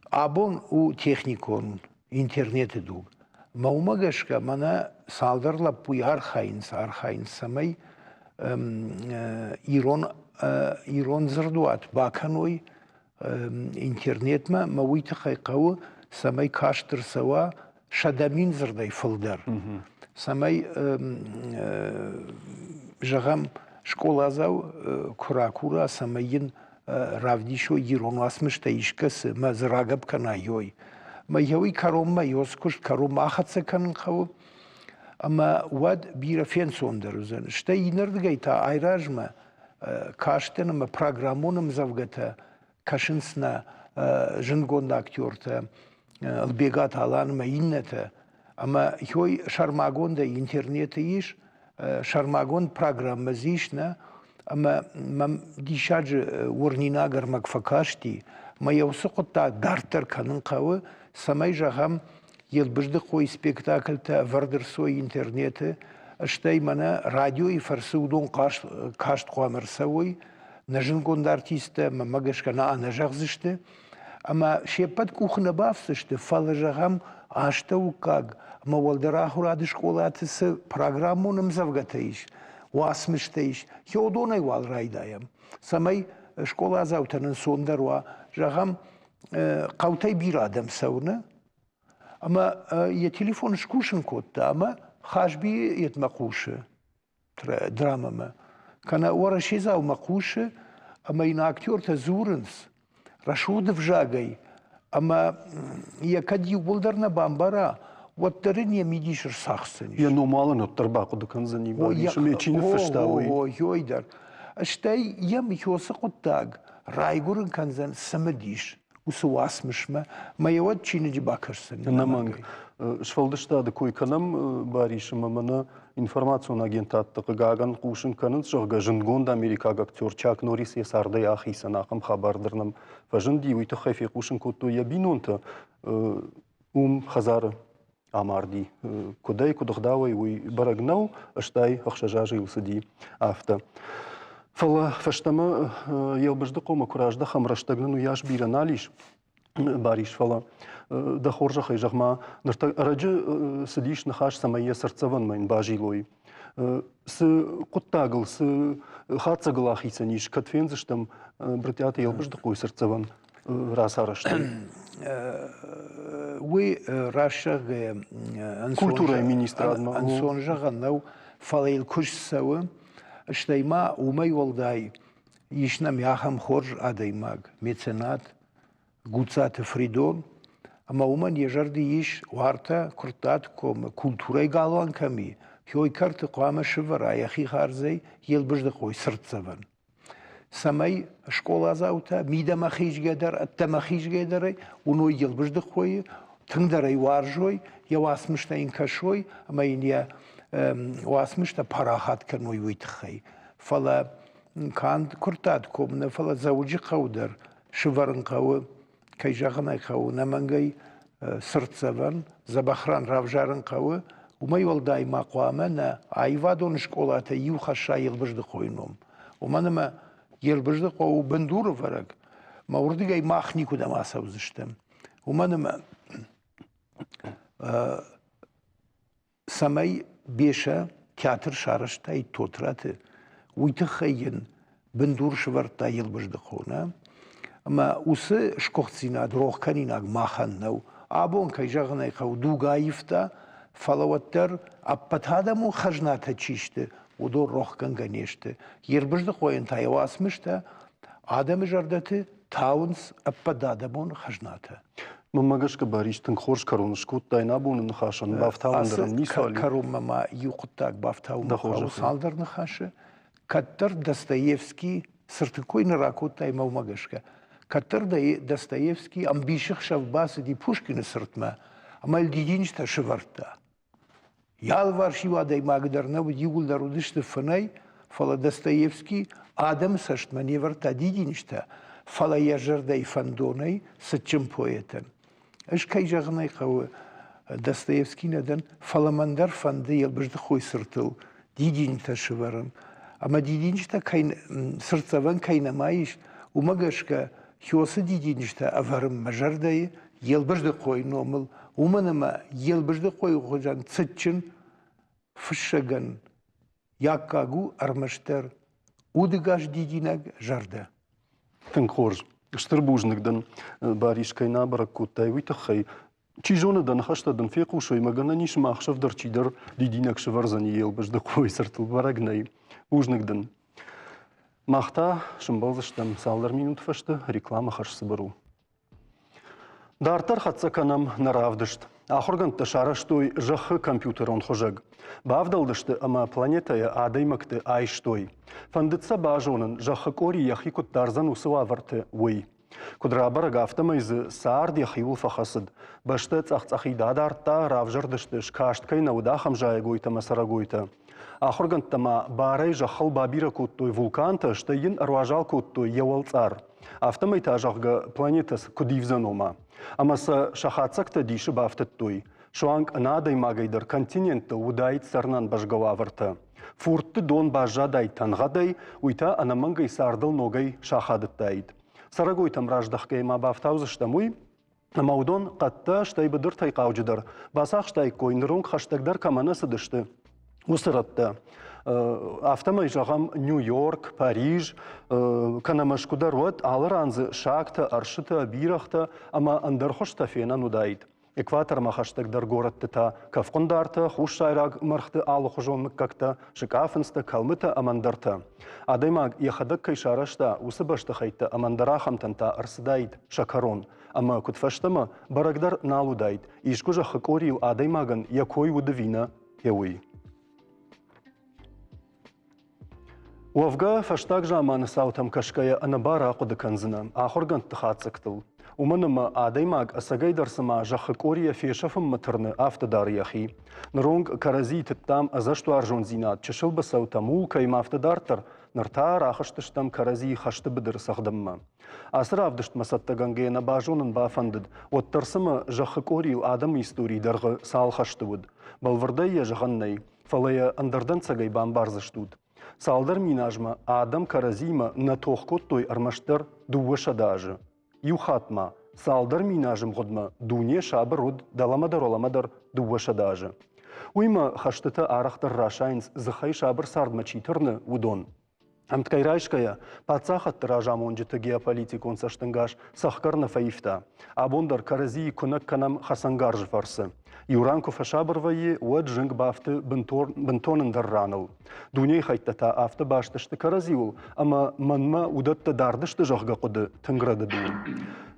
B: Абон у техникон интернеты дуг. Мӕ уымӕ гӕсгӕ мӕнӕ цалдӕр лӕппуйы архайынц, архайынц, цӕмӕй ирон, ирон дзырдуат бакӕной интернетмӕ, мӕ уый тыххӕй хъӕуы, цӕмӕй каст ӕрцӕуа 100 000 дзырдӕй фылдӕр. Цӕмӕй, зӕгъӕм, скъоладзау куы ракура, цӕмӕй йын равдисой ирон уацмыстӕ искӕцы мӕ дзы рагӕпп кӕна ёй. Мӕ еуи кӕронмӕ ёс куыст кӕронмӕ ахӕццӕ кӕнын хъӕуы, ӕмӕ уӕд бирӕ фенцондӕр уыдзӕн. Стӕй иннӕрдыгӕй та айразмӕ кастӕн ӕмӕ программон ӕмдзӕвгӕтӕ кӕсынц нӕ зындгонд актертӕ Ӕлбегаты Алан ӕмӕ иннӕтӕ. Ӕмӕ ёй сӕрмагондӕй интернеты ис, сӕрмагонд программӕ дзы ис, нӕ? Ӕмӕ мӕм диссаджы уырнинаг ӕрмӕг фӕкасти, мӕ йӕ уыцы хъуыддаг дарддӕр кӕнын хъӕуы, цӕмӕй, зӕгъӕм, Елбыздыхъойы спектакльтӕ ӕвӕрд ӕрцой интернеты, стӕй мӕнӕ радиойы фӕрцы уыдон каст хъуамӕ ӕрцӕуой, нӕ зындгонд артисттӕ мӕнмӕ гӕсгӕ нӕ нӕ зӕгъдзысты, ӕмӕ се ппӕт къухы нӕ бафтдзысты, фӕлӕ, зӕгъӕм, астӕуккаг ӕмӕ уӕлдӕр ахуырады скъолаты цы программон ӕмдзӕвгӕтӕ ис, уацмыстӕ ис, уыдонӕй уал райдайӕм, цӕмӕй скъоладзаутӕн ӕнцондӕр уа, зӕгъӕм, хъӕутӕй бирӕ адӕм цӕуы, ӕмӕ йӕ телефон скусын кодта ӕмӕ Хазбийы йедмӕ хъусы. драмӕмӕ. Кӕнӕ уӕрӕседзаумӕ хъусы ӕмӕ йын актертӕ дзурынц рӕсугъд ӕвзагӕй ӕмӕ йӕ кӕд иууылдӕр нӕ бамбара, уӕддӕр ын йӕ мидис ӕрцахсдзӕнис.
A: Йӕ номал ын уӕддӕр бахъуыды кӕндзӕни, чи ныффыста, уый.
B: Ой дӕр. Стӕй йӕм уыцы хъуыддаг райгуырын кӕндзӕн цымыдис уыцы уацмысмӕ, мӕ йӕ уӕд чиныджы бакӕсдзӕни.
A: Ӕнӕмӕнг. Сфӕлдыстады кой кӕнӕм Барис ӕмӕ мӕнӕ информацион агентадты хъыгагӕн хъусын кӕнынц, зӕгъгӕ, зындгонд америкаг актер Чак Норрис йӕ цардӕй ахицӕн. Ахӕм хабар дӕр нӕм фӕзынди. Уый тыххӕй фехъусын кодтой йӕ бинонтӕ. Уым хӕдзары амарди. Куыдӕй, куыд ӕгъдауӕй, уый бӕрӕг нӕу, 86 азы йыл цыди, афтӕ. Фӕлӕ фӕстӕмӕ Елбыздыхъомӕ куы раздӕхӕм, рӕстӕг нын уыйас бирӕ нал ис, Барис, фӕлӕ дӕ хорзӕхӕй зӕгъ-ма, ныртӕ ӕрӕджы цыдис ныхас, цӕмӕй йӕ цыртдзӕвӕнмӕ йын базилой. Цы хъуыддагыл, цы хатдзӕгыл ахицӕн ис, кӕд фендзыстӕм Брытъиаты Елбыздыхъойы цыртдзӕвӕн рацарӕзтой?
B: Уый раст зӕгъгӕйӕ,
A: культурӕйы министрадмӕ
B: ӕнцон зӕгъӕн нӕу, фӕлӕ йыл куыст цӕуы, стӕй ма уымӕй уӕлдай ис нӕм ахӕм хорз адӕймаг, меценат Гуцаты Фридон, ӕмӕ уымӕн йӕ зӕрды ис уартӕ Куырттаты комы культурӕйы галуан кӕм и, той кӕрты хъуамӕ сывӕра йӕхи хардзӕй Елбыздыхъойы цыртдзӕвӕн. Цӕмӕй скъоладзаутӕ мидӕмӕ хизгӕ дӕр, ӕддӕмӕ хизгӕ дӕр уыной Елбыздыхъойы, тынгдӕр ӕй уарзой, йӕ уацмыстӕ йын кӕсой ӕмӕ йын йӕ уацмыстӕ парахат кӕной, уый тыххӕй. Фӕлӕ канд Куырттаты ком нӕ, фӕлӕ Дзӕуджыхъӕу дӕр сывӕрын хъӕуы, кӕй зӕгъын ӕй хъӕуы, ӕнӕмӕнгӕй цыртдзӕвӕн, дзӕбӕх ран равзарын хъӕуы. Уымӕй уӕлдай ма хъуамӕ нӕ аивадон скъолатӕ иу хӕсса Елбыздыхъойы ном. Уымӕн ӕмӕ Елбыздыхъо у бындурӕвӕрӕг, ӕмӕ уырдыгӕй мах никуыдӕм ацӕудзыстӕм. Уымӕн ӕмӕ цӕмӕй Бесӕ театр сарӕзтаид Тотраты, уый тыххӕй йын бындур сӕвӕрдта Елбыздыхъо, нӕ? Ӕмӕ уыцы сгуыхтдзинад рох кӕнинаг махӕн нӕу. Абон, кӕй зӕгъын ӕй хъӕуы, дуг аивта, фӕлӕ уӕддӕр ӕппӕтадӕмон хӕзнатӕ чи сты, уыдон рохгӕнгӕ не сты. Елбыздыхъойӕн та йӕ уацмыстӕ адӕмы зӕрдӕты тауынц ӕппӕтадӕмон хӕзнатӕ.
A: Мӕнмӕ гӕсгӕ, Барис, тынг хорз кӕрон скодтай нӕ абоны ныхасӕн, бафтауын дӕр ӕм ницуал и.
B: Кӕронмӕ ма иу хъуыддаг бафтауын хъӕуы цалдӕр ныхасы. Кӕддӕр Достоевский цырты кой нӕ ракодтай мӕумӕ гӕсгӕ. Кӕддӕр Достоевский ӕмбисӕхсӕв бацыди Пушкины цыртмӕ ӕмӕ йыл дидинджытӕ сывӕрдта. Йӕ алыварс иу адӕймаг дӕр нӕ уыд, иууылдӕр уыдысты фынӕй, фӕлӕ Достоевский адӕмы цӕстмӕ не вӕрдта дидинджытӕ, фӕлӕ йӕ зӕрдӕйы фӕндонӕй цытджын поэтӕн. Ӕз, кӕй зӕгъын ӕй хъӕуы, Достоевский нӕ дӕн, фӕлӕ мӕн дӕр фӕнды Елбыздыхъойы цыртыл дидинджытӕ сывӕрын. Ӕмӕ дидинджытӕ кӕй цыртдзӕвӕн кӕй нӕма ис, уымӕ гӕсгӕ Хёсы дидинджытӕ ӕвӕрын мӕ зӕрдӕйы Елбыздыхъойы номыл, уымӕн ӕмӕ Елбыздыхъойы хуызӕн цытджын фыссӕгӕн йӕ аккаг у ӕрмӕстдӕр удыгас дидинӕг зӕрдӕ.
A: Тынг хорз. Стыр бузныг дын, Барис, кӕй нӕ абӕрӕг кодтай, уый тыххӕй. Чи зоны, дӕ ныхӕстӕ дын фехъусой, мӕ гӕнӕн ис, ӕмӕ ӕхсӕв дӕр чидӕр дидинӕг сывӕрдзӕни Елбыздыхъойы цыртыл, бӕрӕг нӕй. Бузныг дын. Мах та сымбӕлдзыстӕм цалдӕр минуты фӕстӕ, рекламӕ хӕрзцыбыр у. Дарддӕр хӕццӕ кӕнӕм нӕ равдыст. Ахуыргӕндтӕ сарӕзтой зӕххы компьютерон хуызӕг. Бавдӕлдысты ӕмӕ планетӕйы адӕймӕгты айстой. Фӕндыд сӕ базонын, зӕххы къори йӕхи куыд дардзӕн уыцы уавӕрты, уый. Куыд рабӕрӕг, афтӕмӕй дзы цард йӕхиуыл фӕхӕцыд. Бӕстӕ цъӕх-цъӕхид адардта, равзӕрдысты, скаст кӕй нӕ уыд, ахӕм зайӕгойтӕ ӕмӕ цӕрӕгойтӕ. Ахуыргӕндтӕ ма барӕй зӕххыл бабирӕ кодтой вулкантӕ, стӕй йын ӕруазал кодтой йӕ уӕлцъар. Афтӕмӕй та, зӕгъгӕ, планетӕ куыд ивдзӕн ома. Ӕмӕ сӕ сӕ хатдзӕгтӕ дисы бафтыдтой. Суанг ӕнӕадӕймагӕй дӕр континенттыл уыдаид цӕрынӕн бӕзгӕ уавӕртӕ. Фурдты дон баззадаид тӕнгъӕдӕй, уый та ӕнӕмӕнгӕй цардыл ногӕй сахадыдтаид. Цӕрӕгойтӕм раздӕхгӕйӕ ма бафтаудзыстӕм уый, ӕмӕ уыдон хъӕдтӕ, стӕй быдыртӕй хъауджыдӕр бацахстаиккой, ныронг хӕстӕгдӕр кӕмӕ нӕ цыдысты, уыцы рӕттӕ. Афтӕмӕй, зӕгъӕм, Нью-Йорк, Париж, кӕнӕ Мӕскуы дӕр уӕд алы ран дзы сагтӕ, ӕрсытӕ, бирӕгътӕ ӕмӕ ӕндӕр хуызтӕ фенӕн уыдаид. Экватормӕ хӕстӕгдӕр горӕтты та кӕфхъуындартӕ, хуссайраг мӕргъты алыхуызон мыггӕгтӕ, сыкъафындзтӕ, кӕлмытӕ ӕмӕ ӕндӕртӕ. Адӕймаг йӕхӕдӕг кӕй сарӕзта, уыцы бӕстыхӕйттӕ ӕмӕ ӕндӕр ахӕмтӕн та ӕрцыдаид сӕ кӕрон. Ӕмӕ куыдфӕстӕмӕ бӕрӕг дӕр нал уыдаид, искуы зӕххы къорийыл адӕймагӕн йӕ кой уыд ӕви нӕ, уый. Уӕвгӕ, фӕстаг заманы цаутӕм кӕсгӕйӕ ӕнӕбары ахъуыды кӕндзынӕ ахуыргӕндты хатдзӕгтыл. Уымӕн ӕмӕ адӕймаг ӕцӕгӕйдӕр цыма зӕххы къорийӕ фесӕфынмӕ тырны, афтӕ дары йӕхи. Ныронг кӕрӕдзийы тыдтам ӕдзӕстуарзондзинад, чысыл быцӕутӕ, мулкӕй ма афтӕ дарддӕр, ныр та рахызтыстӕм кӕрӕдзийы хӕсты быдыры цӕгъдынмӕ. Ацы равдыстмӕ цӕттӕгӕнгӕйӕ нӕ базонын бафӕндыд, уӕддӕр цымӕ зӕххы къорийыл адӕмы историйы дӕргъы цал хӕсты уыд. Бӕлвырдӕй йӕ зӕгъӕн нӕй, фӕлӕ йӕ ӕндӕр дӕнцӕгӕй бамбардзыстут. Цалдӕр мин азмӕ адӕм кӕрӕдзиимӕ нӕ тох кодтой ӕрмӕстдӕр 200 азы. Иу хатт ма, цалдӕр мин азы мгъуыдмӕ дуне сабыр уыд дӕлӕмӕдӕр-уӕлӕмӕдӕр 200 азы. Уыимӕ хӕстытӕ арӕхдӕр расайынц дзыхӕй сабыр цардмӕ чи тырны, уыдон. Ӕмткӕй райсгӕйӕ, паддзахӕдты разамонджыты геополитикон цӕстӕнгас цӕхгӕр нӕ фӕивта. Абон дӕр кӕрӕдзийы куынӕг кӕнӕм хӕцӕнгарзы фӕрцы. Иу ран куы фӕсабыр вӕййы, уӕд зынг бафты бынтон ӕндӕр раныл. Дунейы хӕйттӕ та афтӕ баст сты кӕрӕдзиуыл, ӕмӕ мӕнмӕ уыдӕттӕ дард сты, зӕгъгӕ хъуыды тынг рӕдыд у.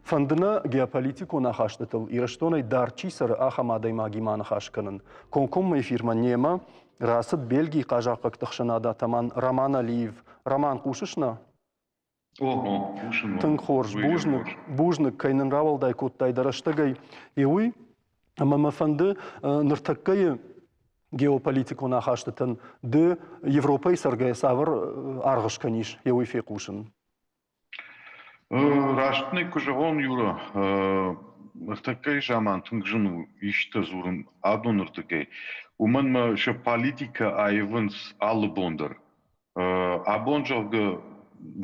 A: Фӕнды нӕ геополитикон ахастытыл Ирыстонӕй дард чи цӕры, ахӕм адӕймагимӕ аныхас кӕнын. Комкоммӕ эфирмӕ немӕ рацыд Бельгийы хъазахъхъӕгты хсӕнады атаман Роман Алиев. Роман, хъусыс нӕ?
G: Ого, хъусын.
A: Тынг хорз, бузныг, бузныг, кӕй нын рауӕлдай кодтай дӕ рӕстӕгӕй. И уый, ӕмӕ мӕ фӕнды ныртӕккӕйы геополитикон ахастытӕн ды Европӕйы цӕргӕйӕ цавӕр аргъ скӕнис, йӕ уый фехъусын.
G: Раст нӕ куы зӕгъон, Юра, ныртӕккӕйы заман тынг зын у исты дзурын адонырдыгӕй. Уымӕн ӕмӕ сӕ политикӕ аивынц алы бон дӕр. Абон, зӕгъгӕ,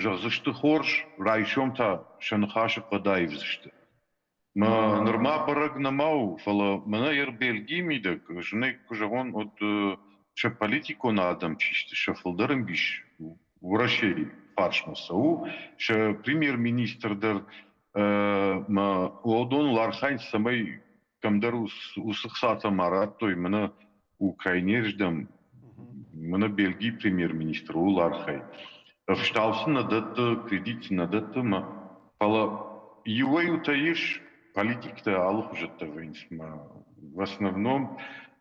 G: зӕгъдзысты хорз, райсом та сӕ ныхасы хъӕд аивдзысты. Нырма бӕрӕг нӕма у, фӕлӕ мӕнӕ йер Бельгийы мидӕг, зынӕй куы зӕгъон, уӕд сӕ политикон адӕм чи сты, сӕ фылдӕр ӕмбис Уӕрӕсейы фарсмӕ цӕуы. Сӕ премьер-министр дӕр ма уыдоныл архайынц, цӕмӕй кӕмдӕр уыцы хцатӕ ма радтой мӕнӕ Украинӕйы рдӕм, мӕнӕ Бельгийы премьер-министр ууыл архайы. Ӕфстау сын нӕ дӕтты, кредит сын нӕ дӕтты, ӕмӕ фӕлӕ иуӕй-иутӕ ис, политиктӕ алыхуызӕттӕ вӕййынц ӕмӕ в основном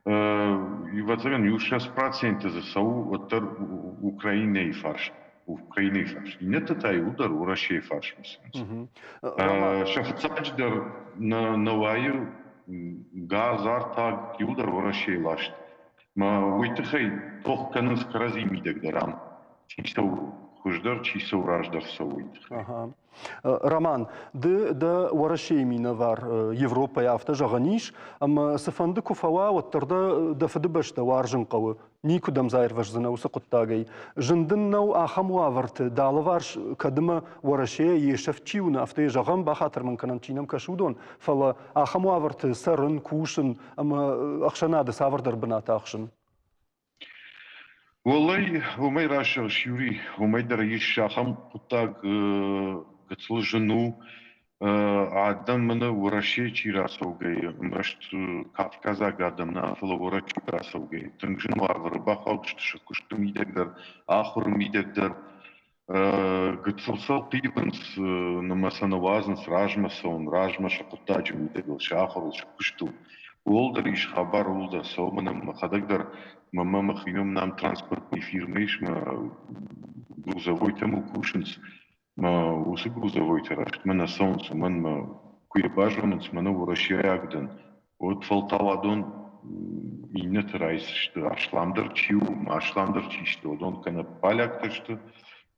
G: ӕвӕццӕгӕн иу 60% дзы цӕуы уӕддӕр Украинӕйы фарс. Украинӕйы фарс. Иннӕтӕ та иуылдӕр Уӕрӕсейы фарсмӕ цӕуынц. Сӕ фыццаджыдӕр нӕ уайы газ, артаг, иуылдӕр Уӕрӕсейы ласт. Мӕ уый тыххӕй тох кӕнынц кӕрӕдзи мидӕг дӕр ам. Чи цӕуы хуыздӕр, чи цӕуы раздӕр цӕуы, уый тыххӕй.
A: Роман, ды дӕ Уӕрӕсейы минӕвар Европӕйы афтӕ зӕгъӕн ис, ӕмӕ цыфӕнды куы фӕуа, уӕддӕр дӕ дӕ фыдыбӕстӕ уарзын хъӕуы. Никуыдӕм дзы аирвӕздзынӕ уыцы хъуыддагӕй. Зын дын нӕу ахӕм уавӕрты дӕ алыварс кӕд ӕмӕ Уӕрӕсейӕ йе сӕфт чи уыны, афтӕ йӕ зӕгъӕм, бахатыр мын кӕнӕм, чи нӕм кӕсы, уыдон, фӕлӕ ахӕм уавӕрты цӕрын, кусын ӕмӕ ӕхсӕнады цавӕрдӕр бынат ахсын.
G: Уӕллӕй, уымӕй рӕсугъд Юрий, уымӕй дӕр ис ахӕм хъуыддаг гыццыл зын у. Адӕм мӕнӕ Уӕрӕсейы чи рацӕугӕйы, ӕмраст кавказаг адӕм нӕ, фӕлӕ Уӕрӕсейы рацӕугӕйы тынг зын уавӕры бахаудысты сӕ куысты мидӕг дӕр, ахуыры мидӕг дӕр. Гыццыл сыл хъивынц, нымӕ сӕ нӕ уадзынц размӕ цӕуын, размӕ сӕ хъуыддаджы мидӕгыл, сӕ ахуырыл, сӕ куыстыл. Ууыл дӕр ис хабар, ууыл дӕр цӕуы мӕнӕ мӕхӕдӕг дӕр мӕ мӕхимӕ нӕм транспортный фирмӕ ис, мӕ грузовойтӕ мыл кусынц. Мӕ уыцы грузовойтӕ рӕстмӕ нӕ цӕуынц, уымӕн мӕ куы йӕ базонынц, мӕнӕ уӕрӕсейаг дӕн, уӕд фӕлтау адон иннӕты райсдзысты, асламдӕр чи у, асламдӕр чи сты, уыдон кӕнӕ поляктӕ сты,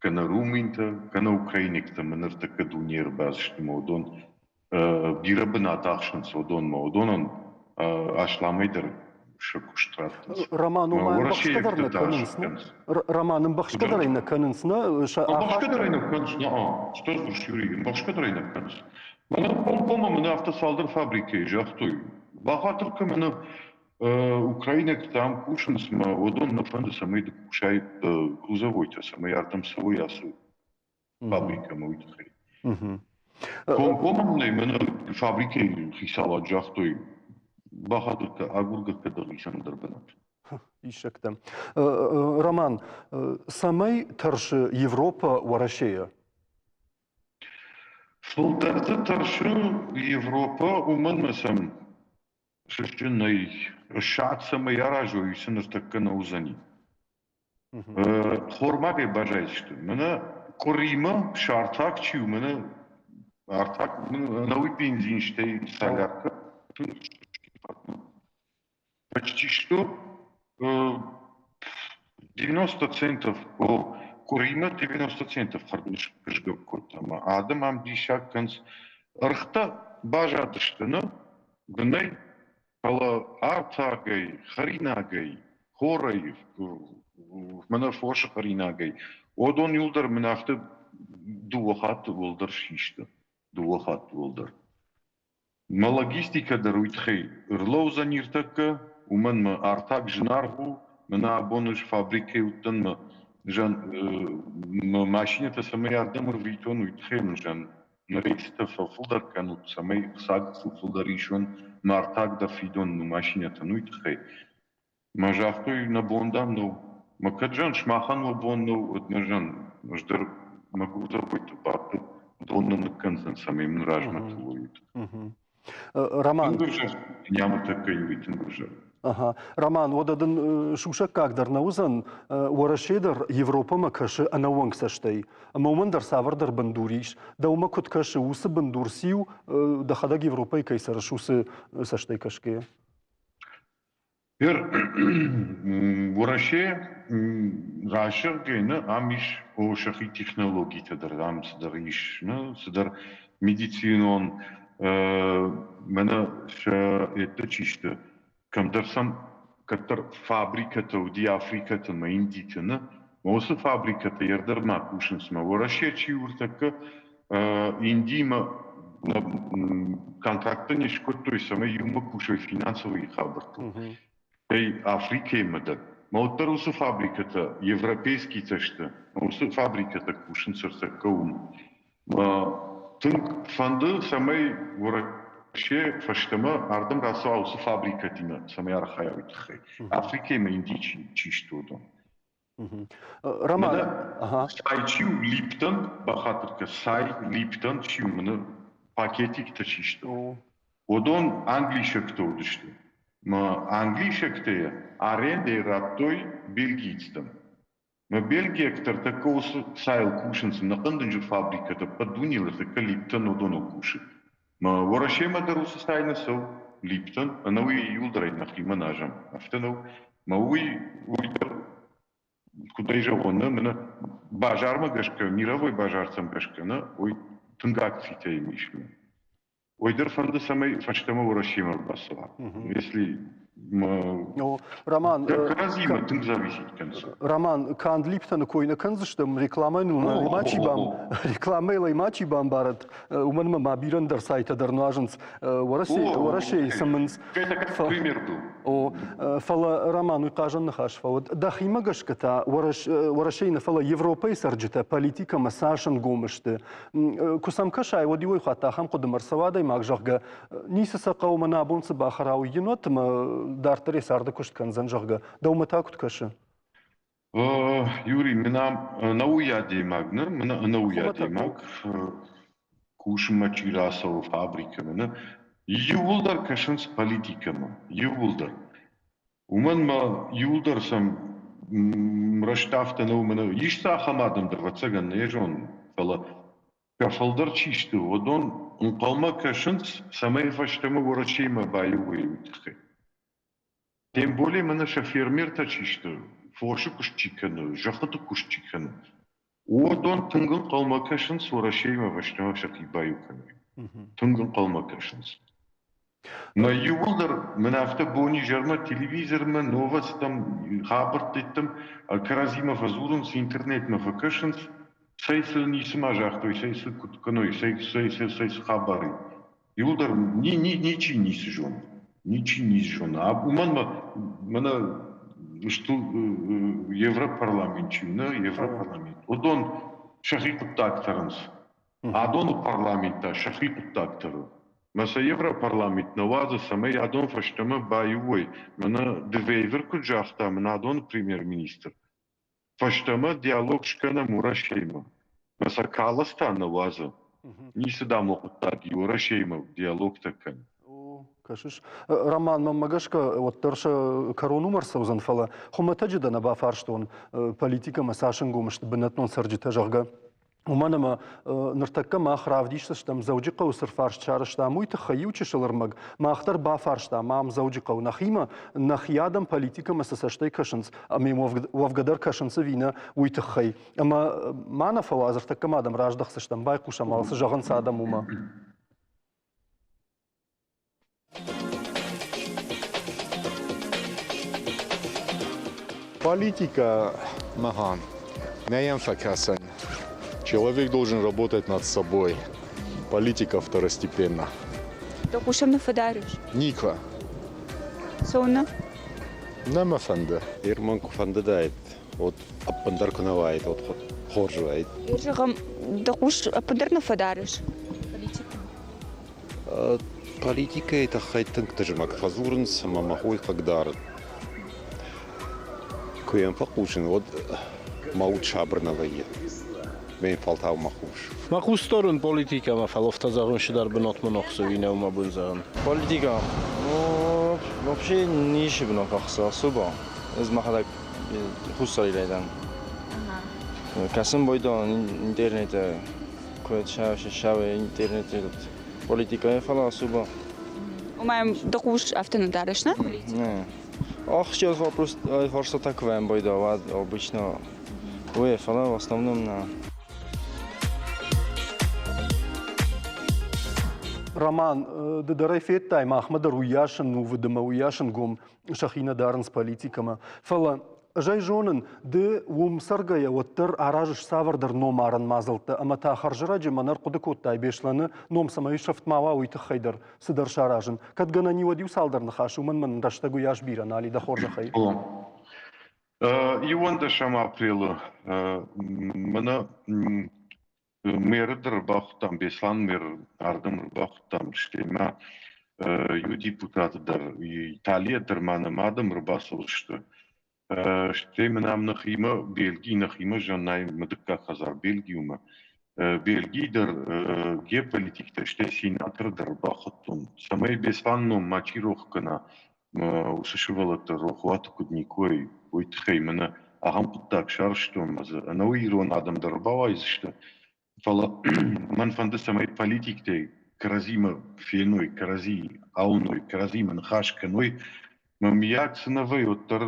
G: кӕнӕ румынтӕ, кӕнӕ украинӕгтӕ мӕ ныртӕккӕ дуне ӕрбацыдысты ӕмӕ уыдон бирӕ бынат ахсынц уыдонмӕ. Уыдонӕн асламӕй дӕр сӕ куыст раттынц.
A: Роман ома ӕмбӕхсгӕ дӕр нӕ кӕнынц, Роман ӕмбӕхсгӕ дӕр ӕй нӕ кӕнынц, нӕ?
G: Ӕмбӕхсгӕ дӕр ӕй нӕ кӕнынц, нӕ. Что ж, Юрий, ӕмбӕхсгӕ дӕр ӕй нӕ кӕнынц. Мӕнӕ комкоммӕ мын афтӕ цалдӕр фабрикӕйы загътой. Бахатыр кӕн, мӕнӕ украинӕгтӕ ам кусынц, мӕ уыдон нӕ фӕнды, цӕмӕй ды кусай грузовойтӕ, цӕмӕй ардӕм цӕуой ацы фабрикӕмӕ, уый тыххӕй. Комкоммӕ мын ӕй мӕнӕ фабрикӕйы хицауад загътой, бахатыр кӕ, агургӕ кӕд ӕрхицӕн ӕндӕр бынат.
A: Диссӕгтӕ. Роман, цӕмӕй тӕрсы Европӕ Уӕрӕсейӕ?
G: Фылдӕр дзы тӕрсы Европӕ, уымӕн ӕмӕ сӕм сысджы нӕй. Ссад цӕмӕй аразой, уый сын ныртӕккӕ нӕ уыдзӕни. Хормагӕй баззайдзысты. Мӕнӕ къуыримӕ сӕртаг чи у, мӕнӕ. Артаг науи бензин стӕй солярка почти что 90 центов къуыримӕ 90 центов хӕрдмӕ сгӕпп кодта ӕмӕ адӕм ам диссаг кӕнынц. Ӕргътӕ базадысты, нӕ? Бынӕй, фӕлӕ артагӕй, хӕринагӕй, хорӕй, мӕнӕ фосы хӕринагӕй, уыдон иуылдӕр мын афтӕ дыууӕ хатты уӕлдӕр систы. Дыууӕ хатты уӕлдӕр. Мӕ логистикӕ дӕр уый тыххӕй ӕрлӕудзӕн ныртӕккӕ, уымӕн мӕ артаг зынаргъ у, мӕнӕ абон ӕз фабрикӕйы уыдтӕн мӕ мӕ машинӕтӕ цӕмӕй ардӕм ӕрвитон, уый тыххӕй мын зӕн мӕ рейсытӕ фӕфылдӕр кӕнут, цӕмӕй ӕхца фылдӕр исон, мӕ артаг дӕр фидон мӕ машинӕтӕн, уый тыххӕй. Мӕ загътой, нӕ бон, дам, нӕу. Мӕ кӕд зӕн, сымахӕн уӕ бон нӕу, уӕд нӕ зӕн, ӕз дӕр мӕ гуырдзӕгойты бадты дон нӕ ныккӕндзӕн, цӕмӕй мын размӕ тулой.
A: Роман.
G: Тынг ӕвзӕр, нямытӕккӕ иуи тынг ӕвзӕр.
A: Ага. Роман, уӕдӕ дын сусӕггаг дӕр нӕ уыдзӕн, Уӕрӕсе дӕр Европӕмӕ кӕсы ӕнӕуӕнк цӕстӕй. Ӕмӕ уымӕн дӕр цавӕрдӕр бындур ис. Дӕумӕ куыд кӕсы, уыцы бындур циу, дӕхӕдӕг Европӕйы кӕй цӕрыс, уыцы цӕстӕй кӕсгӕйӕ?
G: Ныр Уӕрӕсе райсӕггӕй ам ис о сӕхи технологитӕ дӕр, ам цыдӕр ис, цыдӕр медицинон, мӕнӕ сӕ еттӕ чи сты, кӕмдӕр сӕм кӕддӕр фабрикӕтӕ уыди Африкӕты мӕ Индиты, нӕ? Уыцы фабрикӕтӕ ӕрдӕр ма кусынц мӕ Уӕрӕсе чи у ӕртӕккӕ, Индиимӕ контракттӕ не скодтой, цӕмӕй иумӕ кусой финансовый хабӕрттыл. Стӕй Африкӕимӕ дӕр. Мӕ уӕддӕр уыцы фабрикӕтӕ европейскийтӕ сты, уыцы фабрикӕтӕ кусынц ӕртӕккӕ уым. Тынг фӕнды, цӕмӕй Уӕрӕсе фӕстӕмӕ ардӕм рацӕуа уыцы фабрикӕтимӕ, цӕмӕй архайа уый тыххӕй. Африкӕимӕ Индийы чи сты, уыдон.
A: Роман, ага.
G: Цай чи у Липтон, бахатыр кӕн, цай Липтон чи у, мӕнӕ пакетиктӕ чи сты. Уыдон англисӕгтӕ уыдысты. Мӕ англисӕгтӕ арендӕйы радтой бельгийцтӕм. Мӕ бельгиӕгтӕ ӕртӕккӕ уыцы цайыл кусынц, ӕнӕхъӕн дынджыр фабрикӕтӕ ӕппӕт дунейыл ӕртӕккӕ Липтон уыдоныл кусы. Мӕ Уӕрӕсемӕ дӕр уыцы цай нӕ цӕуы, Липтон, ӕнӕуый иуылдӕр ӕй нӕхимӕ назӕм. Афтӕ нӕу? Мӕ уый, уый дӕр, куыд ӕй зӕгъон, нӕ, мӕнӕ базармӕ гӕсгӕ, мировой базартӕм гӕсгӕ, нӕ, уый тынг акцитӕ им ис. Уый дӕр фӕнды, цӕмӕй фӕстӕмӕ Уӕрӕсемӕ ӕрбацӕуа. Если
A: Роман,
G: кӕрӕдзимӕ тынг зависит кӕнынц.
A: Роман, канд Липтоны кой нӕ кӕндзыстӕм, рекламӕйыл рекламӕйыл ма чи бамбарӕд, уымӕн ӕмӕ ма бирӕ ӕндӕр сайтӕ дӕр нуазынц Уӕрӕсейы цымынц. О, фӕлӕ Роман, уый хъазӕн ныхас фӕуӕд. Дӕхимӕ гӕсгӕ та Уӕрӕсейы нӕ, фӕлӕ Европӕйы цӕрджытӕ политикӕмӕ цас ӕнгом сты? Куы сӕм кӕсай, уӕд иуӕй хатт ахӕм хъуыдымӕ ӕрцӕуа адӕймаг, зӕгъгӕ, ницы сӕ хъӕуы, мӕнӕ абон цы бахӕра, уый йын уӕд ӕмӕ дарддӕр йӕ царды куыст кӕндзӕн, зӕгъгӕ. Дӕумӕ та куыд кӕсы?
G: Юрий, мӕнӕ ӕнӕуый адӕймаг нӕ, мӕнӕ ӕнӕуый адӕймаг, кусынмӕ чи рацӕуы фабрикӕмӕ, нӕ, иууылдӕр кӕсынц политикӕмӕ, иууылдӕр. Уымӕн ма иуылдӕр сӕм раст афтӕ нӕу, мӕнӕ исты ахӕм адӕм дӕр, ӕвӕццӕгӕн, нӕ зонын, фӕлӕ фылдӕр чи сты, уыдон ӕнхъӕлмӕ кӕсынц, цӕмӕй фӕстӕмӕ Уӕрӕсеимӕ баиу уой, уый тыххӕй. Тем более мӕнӕ сӕ фермертӕ чи сты, фосы куыст чи кӕны, зӕххыты куыст чи кӕны, уыдон тынг ӕнхъӕлмӕ кӕсынц Уӕрӕсеимӕ фӕстӕмӕ сӕхи баиу кӕной. Тынг ӕнхъӕлмӕ кӕсынц. Мӕ иууылдӕр мын афтӕ бонизӕрмӕ телевизормӕ, новостьтӕм, хабӕрттӕм кӕрӕдзимӕ фӕдзурынц, интернетмӕ фӕкӕсынц, цӕй цы ницыма загътой, цӕй цы куыд кӕной, цӕй, цӕй, цӕй, цӕй цы хабар и. Иууылдӕр ни, ни, ничи ницы зоны. Ничи ницы зоны. А уымӕн мӕ, мӕнӕ стыл Европарламент чи у, нӕ, Европарламент, уыдон сӕхи хъуыддаг тӕрынц. Адоны парламент та сӕхи хъуыддаг тӕры. Мӕ сӕ Европарламент нӕ уадзы, цӕмӕй адон фӕстӕмӕ баиу уой. Мӕнӕ Де куыд загъта, мӕнӕ адоны премьер-министр, фӕстӕмӕ диалог скӕнӕм Уӕрӕсеимӕ. Мӕ сӕ Калас та нӕ уадзы. Ницы дам уӕ хъуыддаг и Уӕрӕсеимӕ диалогтӕ кӕн.
A: Кӕсыс, Роман, мӕнмӕ гӕсгӕ, уӕддӕр сӕ кӕрон уым ӕрцӕудзӕн, фӕлӕ хуымӕтӕджы дӕ нӕ бафарстон, политикӕмӕ цас ӕнгом сты бынӕттон цӕрджытӕ, зӕгъгӕ. Уымӕн ӕмӕ ныртӕккӕ мах равдисдзыстӕм Дзӕуджыхъӕуы цы рфарст сарӕзтам, уый тыххӕй иу чысыл ӕрмӕг. Мах дӕр бафарстам ам Дзӕуджыхъӕуы нӕхимӕ, нӕхи адӕм политикӕмӕ цы цӕстӕй кӕсынц, ӕмӕ уӕвгӕ дӕр кӕсынц ӕви нӕ, уый тыххӕй. Ӕмӕ ма нӕ фӕуа, ныртӕккӕ ма адӕм раздӕхдзыстӕм, байхъусӕм уал, цы зӕгъынц адӕм, уымӕ.
H: Политика, ага, нӕ йӕм фӕкӕсӕн. Человек должен работать над собой. Политика второстепенна.
C: Дӕ хъусӕм нӕ фӕдарыс?
H: Никуы.
C: Цӕуылнӕ?
H: Нӕ мӕ фӕнды.
I: Ир мӕн куы фӕндыдаид, уӕд ӕппындӕр куы нӕ уаид, уӕд хорз уаид.
C: Ир зӕгъӕм, дӕ хъус ӕппындӕр нӕ фӕдарыс политикӕмӕ?
I: Политикӕйы тыххӕй тынг тызмӕг фӕдзурынц ӕмӕ мӕ хой хъыгдары. Куы йӕм фӕхъусын, уӕд мӕ уд сабыр нӕ вӕййы. Мӕ фӕлтау мӕ хъус.
J: Мӕ хъус дарун политикӕмӕ, фал офтӕ зӕгъун цидӕр бунатмӕ нӕхсӕуи нӕу мӕ бон зӕгъун.
K: Политика? Ну, вообще ницы бынат ахсы особо. Ӕз мӕхӕдӕг Хуссар дӕн. Кӕсын байдон интернеты куыд сӕ интернеты политикӕйы фӕлӕ особо.
C: Ома дӕ хъус афтӕ нӕ дарыс, нӕ?
K: Не. Ахсджиаг вопрос фарста так вӕм байдавад обычно. Ой, фӕлӕ в основном на.
A: Роман, ды дӕр ӕй федтай, махмӕ дӕр уыйас ӕнувыд ӕмӕ уыйас ӕнгом сӕхи нӕ дарынц политикӕмӕ. Фӕлӕ ӕз ӕй зонын, ды уым цӕргӕйӕ уӕддӕр аразыс цавӕрдӕр номарӕн мадзӕлттӕ ӕмӕ та хӕрзӕрӕджы мӕн ӕрхъуыды кодтай Беслӕны ном цӕмӕй сӕфт ма уа, уый тыххӕй дӕр цыдӕр саразын. Кӕд гӕнӕн и, уӕд иу цалдӕр ныхасы, уымӕн мӕн рӕстӕг уыйас бирӕ нал и, дӕ хорзӕхӕй.
G: Иуӕндӕсӕм апрелы мӕнӕ Мэры дӕр ӕрбахуыдтам, Беслӕн мэр ардӕм ӕрбахуыдтам, стӕй ма иу депутаты дӕр, Италийӕ дӕр ма нӕм адӕм ӕрбацӕудзысты. Стӕй мын ам нӕхимӕ, Бельгийы нӕхимӕ Жаннӕйы мӕ дыккаг хӕдзар Бельгиумӕ. Бельгийы дӕр геополитиктӕ, стӕй сенатор дӕр ӕрбахуыдтон, цӕмӕй Беслӕны ном мачи рох кӕна, уыцы сывӕллӕттӕ рохуаты куыд никуы уой, уый тыххӕй мӕнӕ ахӕм хъуыддаг сарӕзтон ӕмӕ дзы ӕнӕуи ирон адӕм дӕр ӕрбауайдзысты. Фӕлӕ мӕн фӕнды, цӕмӕй политиктӕ кӕрӕдзимӕ феной, кӕрӕдзи ауыной, кӕрӕдзимӕ ныхас кӕной. Мӕ миййаг цы нӕ вӕййы, уӕддӕр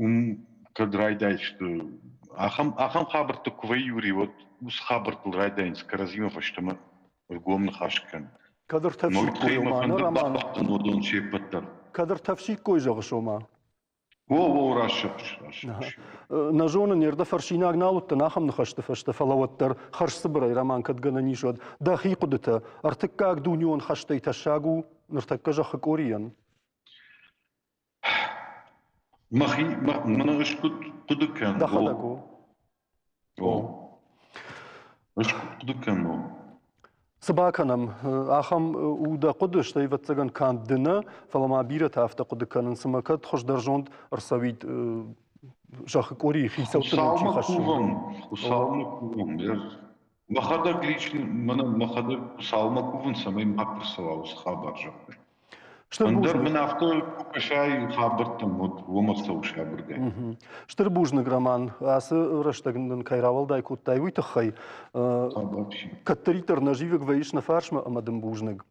G: уым кӕд райдайдзысты ахӕм, ахӕм хабӕрттӕ куы вӕййы, Юрий, уӕд уыцы хабӕрттыл райдайынц кӕрӕдзимӕ фӕстӕмӕ ӕргом ныхас кӕн.
A: Кӕд ӕртӕфсиккой, ома, нӕ роман.
G: Уыдон се ппӕт дӕр.
A: Кӕд ӕртӕфсиккой, зӕгъыс, ома?
G: О, о, раст зӕгъыс, раст зӕгъыс.
A: Нӕ зонын, не рдӕфӕрсинаг нал уыдтӕн ахӕм ныхӕсты фӕстӕ, фӕлӕ уӕддӕр хӕрзцыбырӕй роман кӕд гӕнӕн ис, уӕд дӕхи хъуыдытӕ ӕртыккаг дунеон хӕстӕй тӕссаг у ныртӕккӕ зӕххы къорийӕн?
G: Мӕхи, мӕнӕ ӕз куыд хъуыды кӕнын.
A: Дӕхӕдӕг у.
G: О. Ӕз куыд хъуыды кӕнон?
A: Цы бакӕнӕм, ахӕм у дӕ хъуыды, стӕй, ӕвӕццӕгӕн, канд ды нӕ, фӕлӕ ма бирӕтӕ афтӕ хъуыды кӕнынц, ӕмӕ кӕд хуыздӕр зонд ӕрцӕуид зӕххы къорийы хицӕутты ном чи
G: Хуыцаумӕ
A: хӕссы.
G: кувӕм, Хуыцаумӕ кувӕм. Мӕхӕдӕг лично, мӕнӕ мӕхӕдӕг Хуыцаумӕ кувын, цӕмӕй ма ӕрцӕуа уыцы хабар, зӕгъгӕ.
A: Стыр
G: Ӕндӕр
A: бузныг.
G: мын афтӕ куы кӕсай хабӕрттӕм, уӕд уымӕ цӕуы сабыргай.
A: Стыр бузныг, Роман, ацы рӕстӕг нын кӕй рауӕлдай кодтай, уый тыххӕй. Кӕддӕриддӕр нӕ зивӕг вӕййыс нӕ фарсмӕ ӕмӕ дын бузныг.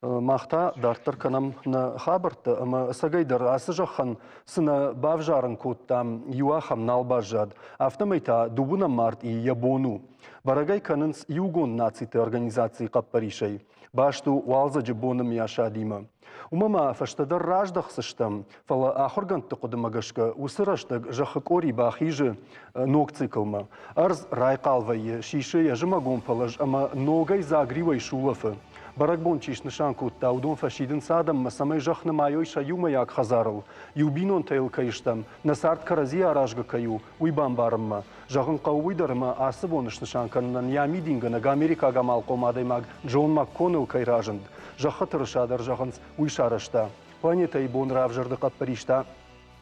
A: Мах та дарддӕр кӕнӕм нӕ хабӕрттӕ ӕмӕ ӕцӕгӕйдӕр ацы зӕххӕн цы нӕ бавзарын кодтам, иу ахӕм нал баззад. Афтӕмӕй та дыууынӕм мартъи йӕ бон у. Бӕрӕгӕй кӕнынц Иугонд Нациты Организацийы хъӕппӕрисӕй. Баст у уалдзӕджы боны миасадимӕ. Уымӕ ма фӕстӕдӕр раздӕхдзыстӕм, фӕлӕ ахуыргӕндты хъуыдымӕ гӕсгӕ уыцы рӕстӕг зӕххы къори бахизы ног циклмӕ. Ӕрдз райхъал вӕййы, сисы йӕ зымӕгон пӕлӕз ӕмӕ ногӕй дзаг риуӕй сулӕфы. Бӕрӕгбон чи снысан кодта, уыдон фӕсидынц адӕммӕ, цӕмӕй зӕхх нымайой сӕ иумӕйаг хӕдзарыл, иу бинонтӕ йыл кӕй стӕм, нӕ цард кӕрӕдзийӕ аразгӕ кӕй у, уый бамбарынмӕ. Зӕгъын хъӕуы уый дӕр, ӕмӕ ацы бон снысан кӕнынӕн йӕ амидингӕнӕг америкаг амалхъом адӕймаг Джон МакКоннелл кӕй разынд, зӕххы тырыса дӕр, зӕгъынц, уый сарӕзта. Планетӕйы бон равзӕрды хъӕппӕристӕ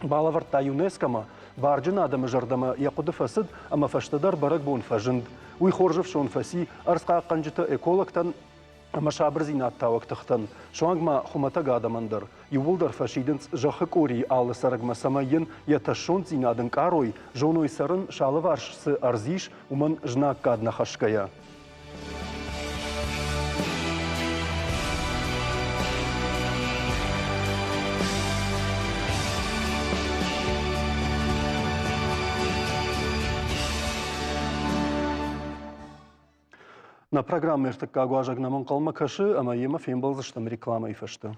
A: балӕвӕрдта ЮНЕСКО-мӕ, барджын адӕмы зӕрдӕмӕ йӕ хъуыды фӕцыд ӕмӕ фӕстӕдӕр бӕрӕгбон фӕзынд. Уый хорз ӕфсон фӕци ӕрдзхъахъхъӕнджыты экологтӕн. Ӕмӕ сабырдзинад тауӕг тыхтӕн, суанг ма хуымӕтӕг адӕмӕн дӕр, иууылдӕр фӕсидынц зӕххы къорийы алы цӕрӕгмӕ, цӕмӕй йын йӕ тӕссонддзинад ӕнкъарой, зоной цӕрын, сӕ алыварс цы ӕрдз ис, уымӕн знаггад нӕ хӕсгӕйӕ. Нӕ программӕ ӕртыккаг уазӕг нӕм ӕнхъӕлмӕ кӕсы ӕмӕ йемӕ фембӕлдзыстӕм рекламӕйы фӕстӕ.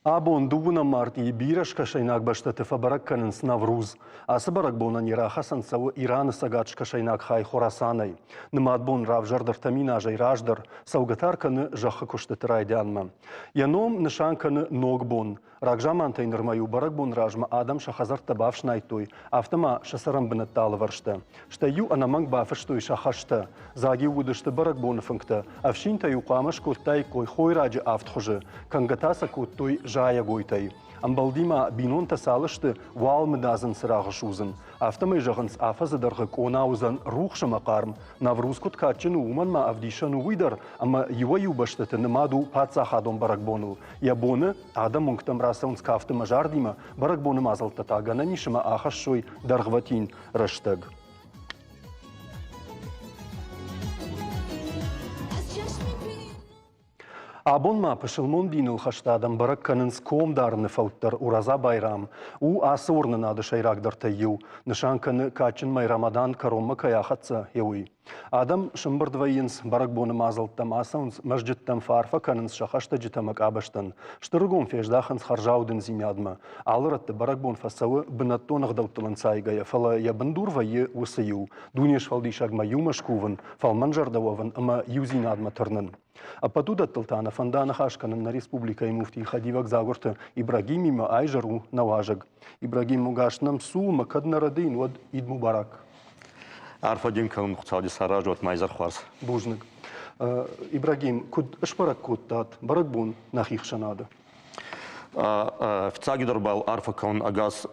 A: Абон дыууынӕм мартъийы бирӕ скӕсӕйнаг бӕстӕты фӕбӕрӕг кӕнынц Навруз. Ацы бӕрӕгбонӕн йӕ рахӕцӕн цӕуы Ираны цӕгат-скӕсӕйнаг хай Хорасанӕй. Нымад бон равзӕрд 3000 азӕй раздӕр, цӕугӕ та кӕны зӕххы куыстыты райдианмӕ. Йӕ ном нысан кӕны Ног бон. Рагзамантӕй нырмӕ-иу бӕрӕгбон размӕ адӕм сӕ хӕдзӕрттӕ бафснайдтой, афтӕ ма сӕ цӕрӕнбынӕтты алывӕрстӕ. Стӕй-иу ӕнӕмӕнг бафыстой сӕ хӕстӕ. Дзаг-иу уыдысты бӕрӕгбоны фынгтӕ, ӕфсинтӕ-иу хъуамӕ скодтаиккой хойраджы авд хуызы, кӕнгӕ та сӕ кодтой зайӕгойтӕй. Ӕмбӕлди ма, бинонтӕ цал сты, уал мыдадзын цырагъы судзын. Афтӕмӕй зӕгъынц, афӕдзы дӕргъы къона уыдзӕн рухс ӕмӕ хъарм. Навруз куыд кадджын у, уымӕн ма ӕвдисӕн у уый дӕр, ӕмӕ иуӕй-иу бӕстӕты нымад у паддзахадон бӕрӕгбоныл. Йӕ боны адӕм уынгтӕм рацӕуынц кафты ӕмӕ зардимӕ, бӕрӕгбоны мадзӕлттӕ та гӕнӕн ис ӕмӕ ахӕссой дӕргъвӕтин рӕстӕг. Абон ма пысылмон диныл хӕст адӕм бӕрӕг кӕнынц ком дарыны фӕуддӕр Ураза Байрам. У ацы уырнынады сӕйрагдӕртӕй иу. Нысан кӕны кадджын мӕй Рамадан кӕронмӕ кӕй ахӕццӕ, йӕ уый. Адӕм сымбырд вӕййынц, бӕрӕгбоны мадзӕлттӕм ацӕуынц, мӕзджыттӕм фӕарфӕ кӕнынц сӕ хӕстӕджытӕ ӕмӕ къабӕзтӕн. Стыргом фездахынц хӕрзаудындзинадмӕ. Алы рӕтты бӕрӕгбон фӕцӕуы бынӕттон ӕгъдӕуттыл ӕнцайгӕйӕ, фӕлӕ йӕ бындур вӕййы уыцы иу – дунесфӕлдисӕгмӕ иумӕ скувын, фӕлмӕнзӕрдӕ уӕвын ӕмӕ иудзинадмӕ тырнын. Ӕппӕт уыдӕттыл та нӕ фӕнда ныхас кӕнын нӕ республикӕйы муфтийы хӕдивӕг Дзагуырты Ибрагимимӕ айзӕр у нӕ уазӕг. Ибрагим, угас нӕм цу ӕмӕ кӕд нӕ рӕдыйын, уӕд Ид Мубарак.
L: Арфӕ дин кӕнун Хуцауди саразуат ма изӕр хуарз.
A: Бузныг. Ибрагим, куыд сбӕрӕг кодтат бӕрӕгбон нӕхи хсӕнады?
L: Фиццагидӕр бал арфӕ кӕнун ӕгас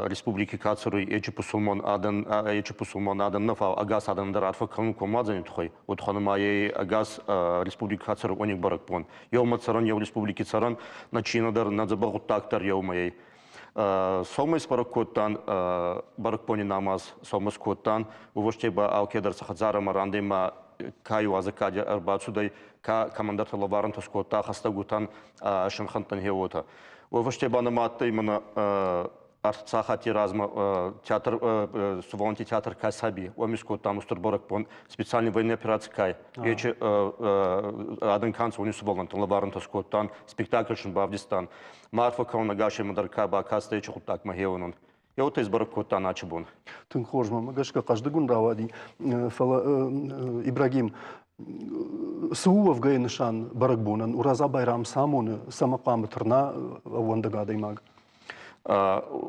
L: республики ка цӕруй, ечи пусулмон адӕн, ечи пусулмон адӕн нӕ, фал ӕгас адӕн дӕр арфӕ кӕнун комуадзӕни туххӕй. Уотӕ ма е ӕгас республики ка цӕруй, уони бӕрӕгбон. Еумӕ цӕрӕн, еу республики цӕрӕн, нӕ чинӕ дӕр, нӕ дзӕбӕх гъуддаг дӕр еумӕ ӕй. Сомӕ сбӕрӕг кодтан бӕрӕгбони намаз, сомӕ скодтан, уовӕсте ба алкедӕр сӕ хӕдзарӕмӕ рандӕмӕ ка иуазӕг ка ӕрбацудӕй, ка командӕртӕ лӕварӕнтӕ скодта хӕстӕгутӕн, синхӕнттӕн хе уотӕ. Уовӕсте ба нӕмӕ адтӕй мӕнӕ ӕртӕ размӕ театр сувӕллӕнтти театр Кӕсӕби, уоми скодтан устур бӕрӕгбон специальный военной операци кай. Ечи адӕн ка нцӕ, уони сувӕллӕнттӕн лӕварӕнтӕ скодтан, спектакль син бавдистан. Марфа кӕуӕнӕгасемӕ дӕр ка бакастӕй ечи гъуддагмӕ хеуонон. Еутӕ избӕрӕг кодта начи бон.
A: Тынг хорз мӕмӕ гӕсгӕ хъӕздыг уын рауади. Фӕлӕ Ибрагим, цы у уӕвгӕйы нысан бӕрӕгбонӕн? Ураза Байрам цы амоны, цӕмӕ хъуамӕ тырна ӕууӕндӕг адӕймаг?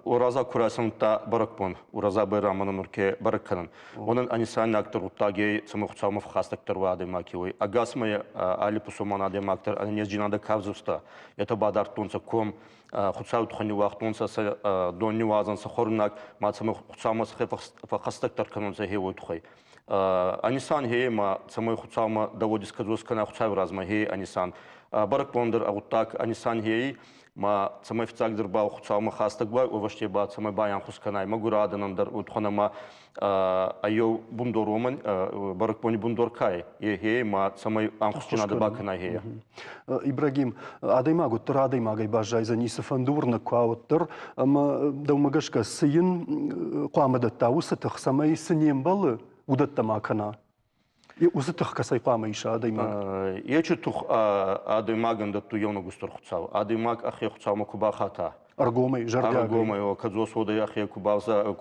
L: Ураза ку рацӕунта бӕрӕгбон, Ураза Байрамӕн нур ке бӕрӕг кӕнӕн. Уонӕн ӕнисайнагдӕр гъуддагӕй цӕмӕй Хуцаумӕ фӕххӕстӕгдӕр уа адӕймаги, уой. Ӕгасмӕ алли пусулман адӕймаг дӕр ӕнӕнездзийнадӕ ка взурста, етӕ бадардтонцӕ ком, Хуцауи туххӕй ниууагътонцӕ сӕ дон ниуазӕн, сӕ хуӕруйнаг, ма цӕмӕй Хуцаумӕ сӕхе фӕххӕстӕгдӕр кӕнонцӕ хе уой туххӕй. Анисан хе ма цӕмӕй Хуцаумӕ дӕ уод искӕдзос кӕна Хуцауи размӕ хе анисан. Бӕрӕгбон дӕр гъуддаг анисан хей, ма цӕмӕй фиццагдӕр ба Хуцаумӕ хӕстӕг уай, уӕвӕсте ба цӕмӕй байанхус кӕнай мӕгур адӕнӕн дӕр, уотхӕн ӕма айо бундор уомӕн бӕрӕгбони бундор кай е ма цӕмӕй ӕнхусдзийнадӕ бакӕнай хе.
A: Ибрагим, адӕймаг уӕддӕр адӕймагӕй баззайдзӕни, цыфӕнды уырнӕг куы уа, уӕддӕр ӕмӕ дӕумӕ гӕсгӕ цы йын хъуамӕ дӕтта уыцы тых, цӕмӕй цы не мбӕлы, уыдӕттӕ ма кӕна? Уыцы тых кӕцӕй хъуамӕ иса адӕймаг?
L: Ечи тух адӕймагӕн дӕттуй еунӕг устур Хуцау. Адӕймаг ӕхе Хуцаумӕ ку бахата.
A: Ӕргомӕй, зӕрдиагӕй.
L: Ӕргомӕй, кӕдзос уодӕй ӕхе ку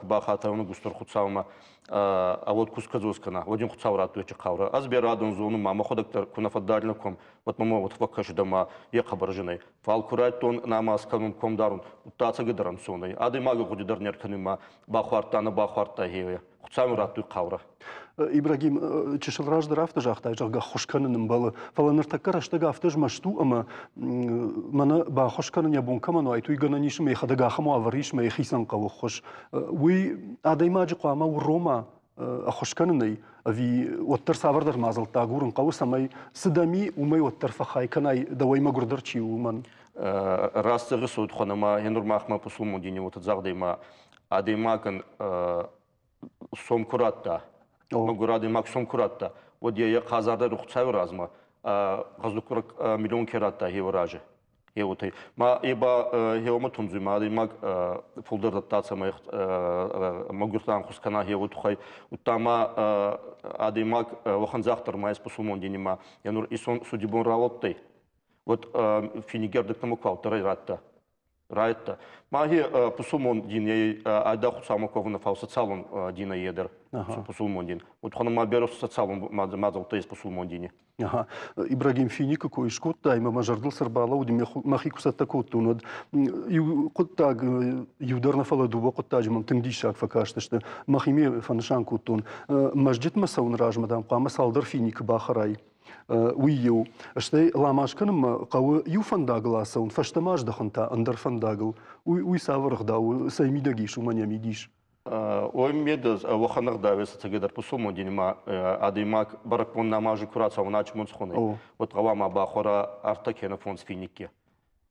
L: бахата еунӕг устур Хуцаумӕ, а уод ку скӕдзос кӕна, уӕд ин Хуцау раттуй ечи хъаурӕ. Ӕз берӕ адӕн зонун, ма мӕхуӕдӕг дӕр ку нӕ фӕддаринӕ ком, уӕд мӕмӕ уотӕ фӕккӕсидӕ ма е хъӕбӕр зин ӕй. Фал ку райдтон намаз кӕнун, ком дарун, удта ӕцӕгӕйдӕр ӕнцон ӕй. Адӕймаги гъуди дӕр не ркӕнуй ма бахуардта, нӕ бахуардта хе Хуыцауы радтой хъаурӕ.
A: Ибрагим, чысыл раздӕр афтӕ загътай, зӕгъгӕ, ххуыс кӕнын ӕмбӕлы. Фӕлӕ ныртӕккӕ рӕстӕг афтӕ змӕст у, ӕмӕ мӕнӕ баххуыс кӕнын йӕ бон кӕмӕн уайт, уый гӕнӕн ис, ӕмӕ йӕхӕдӕг ахӕм уавӕр ис, ӕмӕ йӕхицӕн хъӕуы ӕххуыс. Уый адӕймаджы хъуамӕ урома. ӕххуыс кӕнынӕй, ӕви уӕддӕр цавӕрдӕр мадзӕлттӕ агурын хъӕуы, цӕмӕй цы дӕм и, уымӕй уӕддӕр фӕхай кӕнай, дӕуӕй мӕгуырдӕр чи у, уымӕн?
L: Раст зӕгъыс, уӕд ӕма нур махмӕ пусулмон дини уотӕ загъдӕй ма адӕймагӕн сом ку радта, мӕгур адӕймаг сом ку радта, уӕд е хъазардӕр Хуцауи размӕ гъӕздугкурӕг миллион ке радта еу разы. Еутӕй. Ма е ба хеуӕмӕ тундзуй, ма адӕймаг фулдӕр дӕтта, цӕмӕй мӕгуртӕ ӕнхус кӕна хеуӕ туххӕй. Удта ма адӕймаг уӕхӕн загъддӕр ма ес пусулмон дини ма е нур исон судибон рауадтӕй. Вот финигӕрдӕгтӕмӕ ку ауддӕрӕй радта. Райдта. Ма хе пусулмон дин е айдагъ Хуцаумӕ ковун, фал социалон дин е дӕр. Пусулмон дин. Вот хона ма берӕ социалон мадзӕлттӕ ес пусулмон дини.
A: Аха. Ибрагим Финикы кой скодтай, ӕмӕ мӕ зӕрдыл цы ӕрбалӕууыди, мӕхи куы цӕттӕ кодтон, уӕд иу хъуыддаг, иу дӕр нӕ, фӕлӕ дыууӕ хъуыддаджы мӕм тынг диссаг фӕкастысты. Мӕхимӕ фӕнысан кодтон. Мӕзджытмӕ цӕуыны размӕ, дам, хъуамӕ цалдӕр финикы бахӕрай. Уый иу. Стӕй ламаз кӕнынмӕ хъӕуы иу фӕндагыл ацӕуын, фӕстӕмӕ аздӕхын та ӕндӕр фӕндагыл. Уый цавӕр ӕгъдау у, цӕй мидӕг ис уымӕн йӕ мидис?
L: Ой, медӕз уӕхӕн ӕгъдауӕй цӕгӕдӕр пусулмон дини адӕймаг бӕрӕгбон намази ку рацӕуа начмонцхонӕй, уӕд гъӕуама бахуӕра ӕртӕ кенӕ фондз финикки.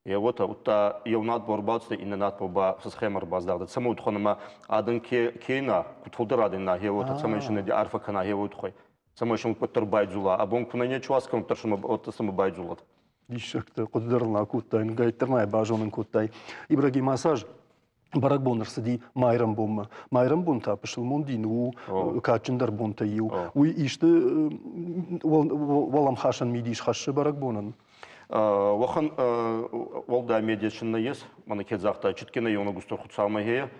L: Е уотӕ, удта еу надбӕл ӕрбацудӕй, иннӕ надбӕл ба сӕхемӕ ӕрбаздагъдӕй. Цӕмӕй удхонӕмӕ адӕн ке кена, куд фулдӕр адӕн на, уотӕ цӕмӕй син арфӕ кӕна, хе уотхой. Цӕмӕй син куддӕр байдзула. Абон ку нӕ нечи уац кӕнуддӕр сӕмӕ байдзулат.
A: Диссӕгтӕ, хъуыды дӕр ыл акодтай, нгӕйттӕ ма йӕ базонын кодтай. Ибрагим Асаж бӕрӕгбон ӕрцыди Майрӕмбонмӕ. Майрӕмбон та пысылмон дин у кадджындӕр бонтӕй иу. Уый исты уӕлӕмхасӕн мидис хӕссы бӕрӕгбонӕн?
L: Уӕхӕн уӕлдай медисын нӕййес, мӕнӕ ке загътай, читке нӕ еунӕг устур Хуцаумӕ хе,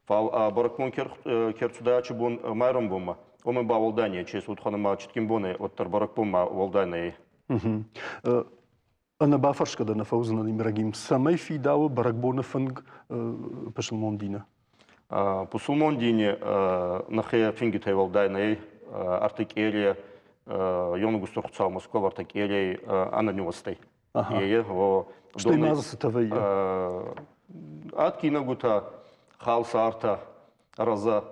L: фал бӕрӕгбон ке рцудӕй ачи бон Майрӕмбонмӕ, уомӕн ба уӕлдай нечи ес, удхан ӕма читгин бонӕй уӕддӕр бӕрӕгбонмӕ уӕлдай нӕй.
A: Ӕнӕбафӕрсгӕ дӕ нӕ фӕуыдзынӕн, Ибрагим, цӕмӕй фидауы бӕрӕгбоны фынг пысылмон дины?
L: Пусулмон дини нӕхе фингитӕй уӕлдай нӕй ӕртӕ Ёнгустур Хуцау Москва ӕртӕ къерей ӕнӕниуӕзтӕй. Е,
A: Стӕй ма дзы цытӕ вӕййы?
L: Адгинӕгутӕ, халсартӕ, роза.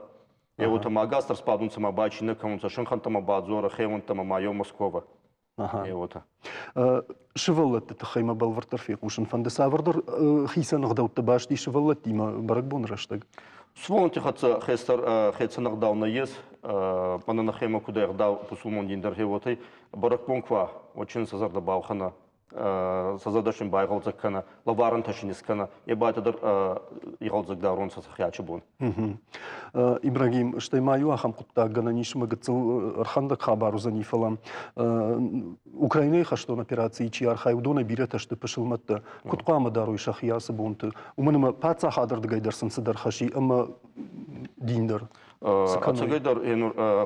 L: Е уотӕ ма гастр сбадунцӕ ма бачи нӕ кӕнунцӕ, синхӕнттӕмӕ бадзора, хеуӕнттӕмӕ ма еу Москва.
A: Уотӕ. Сывӕллӕтты тыххӕй мӕ бӕлвырддӕр фехъусын фӕнды. Цавӕрдӕр хицӕн ӕгъдӕуттӕ баст ис сывӕллӕттимӕ бӕрӕгбоны рӕстӕг?
L: Сывӕллӕтти хӕццӕ хестӕр хецӕн ӕгъдау нӕййес. Мӕнӕ нӕхемӕ куд ӕгъдау пусулмон дин дӕр хеуотӕй бӕрӕгбон ку уа, уӕд син сӕ зӕрдӕ балхӕнӕ, сӕ зӕрдӕ син байгъӕлдзӕг кӕнӕ, лӕварӕнтӕ син искӕнӕ, е ба дӕр игъӕлдзӕг даронцӕ сӕ хиачи бон.
A: Ибрагим, стӕй ма иу ахӕм хъуыддаг гӕнӕн ис ӕмӕ гыццыл ӕрхӕндӕг хабар уыдзӕни, фӕлӕ Украинӕйы хӕстон операцийы чи архайы, уыдонӕй бирӕтӕ сты пысылмӕттӕ. Куыд хъуамӕ дарой сӕхи ацы бонты? Уымӕн ӕмӕ паддзахады ӕрдыгӕй дӕр сын цыдӕр хӕс и ӕмӕ дин дӕр.
L: Ӕцӕгӕйдӕр